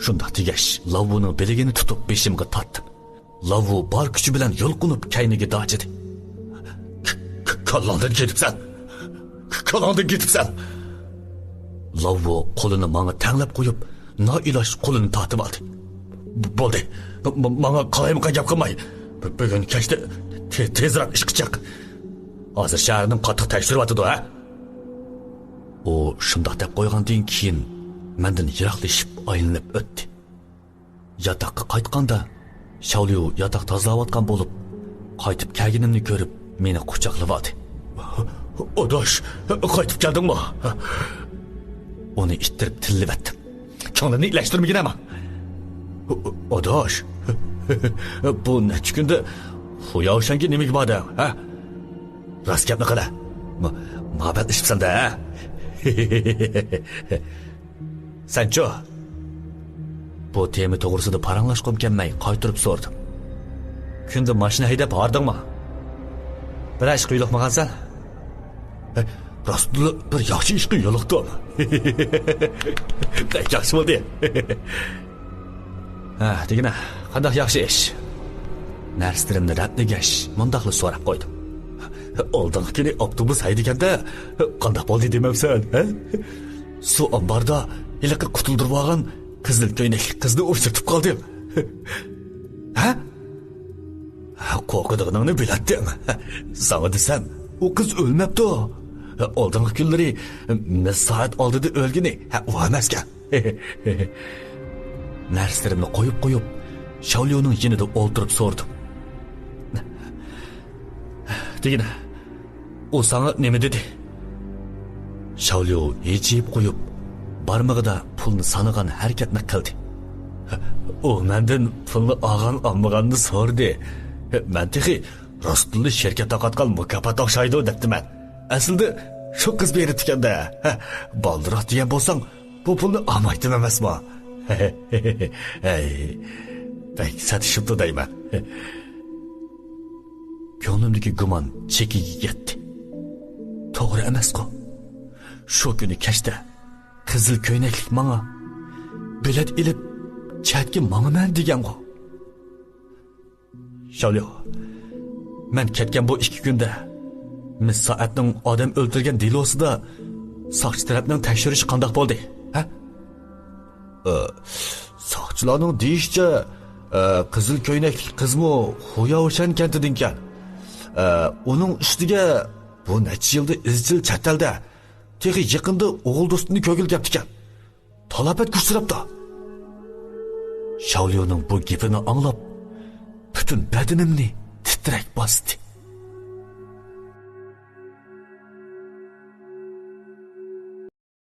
شۇنداق دېگەچ، لاۋۋۇنىڭ بىلىگىنى تۇتۇپ بېشىمغا تارتتىم. لاۋۋۇ بار كۈچى بىلەن يۇلقۇنۇپ كەينىگە داجىدى. ك-، ك-، كاللاڭدىن كېتىپسەن! ك-، كاللاڭدىن كېتىپسەن! لاۋۋۇ قولىنى ماڭا تەڭلەپ قويۇپ، نائىلاج قولىنى تارتىۋالدى. بولدى. م-، ماڭا قالايمىقان گەپ قىلماي. بۈ-، بۈگۈن كەچتە تې-، تېزراق ئىشقا چىق. ھازىر شەھەرنىڭ قاتتىق تەكشۈرۈۋاتىدۇ، ھە؟ ئۇ شۇنداق دەپ قويغاندىن كېيىن، مەندىن يىراقلىشىپ ئايلىنىپ ئۆتتى. ياتاققا قايتقاندا، شاۋليۇ ياتاق تازىلاۋاتقان بولۇپ، قايتىپ كەلگىنىمنى كۆرۈپ، مېنى قۇچاقلىۋالدى. ئاداش، قايتىپ كەلدىڭمۇ؟ ئۇنى ئىتتىرىپ تىللىۋەتتىم. كۆڭلۈمنى ئىلەشتۈرمىگىن ئەمما. ئاداش، بۇ نەچچە كۈندە خۇياۋشەنگە نېمىگە باردىڭ، ھە؟ راست گەپنى قىلە. ما-، مۇھەببەتلىشىپسەن-دە، ھە؟ سەنچۇ؟ بۇ تېما توغرىسىدا پاراڭلاشقۇم كەلمەي قايتۇرۇپ سورىدىم. كۈندە ماشىنا ھەيدەپ ھاردىڭمۇ؟ بىرەر ئىشقا يولۇقمىغانسەن؟ ھە، راستلا بىر ياخشى ئىشقا يولۇقتۇم. بەك ياخشى بولدى. ھە، دېگىنە، قانداق ياخشى ئىش؟ نەرسىلىرىمنى رەتلىگەچ، مۇنداقلا سوراپ قويدۇم. ئالدىنقى كۈنى ئاپتوبۇس ھەيدىگەندە، قانداق بولدى دېمەمسەن، ھە؟ سۇ ئامباردا ھېلىقى قۇتۇلدۇرۇۋالغان قىزىل كۆينەكلىك قىزنى ئۇچرىتىپ قالدىم. ھە؟ قورقىدىغىنىڭنى بىلەتتىم. ساڭا دېسەم، ئۇ قىز ئۆلمەپتۇ. ئالدىنقى كۈنلىرى مىس سائەت ئالدىدا ئۆلگىنى، ھە، ئۇ ئەمەسكەن. نەرسىلىرىمنى قويۇپ قويۇپ، شاۋليۇنىڭ يېنىدا ئولتۇرۇپ سورىدىم. دېگىنە، ئۇ ساڭا نېمە دېدى؟ شاۋليۇ ھىجىيىپ قويۇپ، بارمىقىدا پۇلنى سانىغان ھەرىكەتنى قىلدى. ئۇ مەندىن پۇلنى ئالغان ئالمىغاننى سورىدى. مەن تېخى راستتىنلا شىركەت تارقاتقان مۇكاپات ئوخشايدۇ دەپتىمەن. ئەسلىدە شۇ قىز بېرىپتىكەن-دە. بالدۇرراق دېگەن بولساڭ، بۇ پۇلنى ئالمايتتىم ئەمەسمۇ؟ ھەي، بەك ساتىشىپتۇ دەيمەن. كۆڭلۈمدىكى گۇمان چېكىگە يەتتى. توغرا ئەمەسقۇ؟ شۇ كۈنى كەچتە قىزىل كۆينەكلىك ماڭا بېلەت ئېلىپ چەتكە ماڭىمەن دېگەنغۇ؟ شاۋليۇ، مەن كەتكەن بۇ ئىككى كۈندە مىس سائەتنىڭ ئادەم ئۆلتۈرگەن دېلوسىدا ساقچى تەرەپنىڭ تەكشۈرۈشى قانداق بولدى، ھە؟ ئى، ساقچىلارنىڭ دېيىشىچە، ئى، قىزىل كۆينەكلىك قىزمۇ خۇياۋشەن كەنتىدىنكەن. ئى، ئۇنىڭ ئۈستىگە بۇ نەچچە يىلدا ئىزچىل چەت ئەلدە، تېخى يېقىندا ئوغۇل دوستىنى كۆرگىلى كەپتىكەن. تالاپەتكە ئۇچراپتۇ. شاۋليۇنىڭ بۇ گېپىنى ئاڭلاپ، پۈتۈن بەدىنىمنى تىترەك باستى.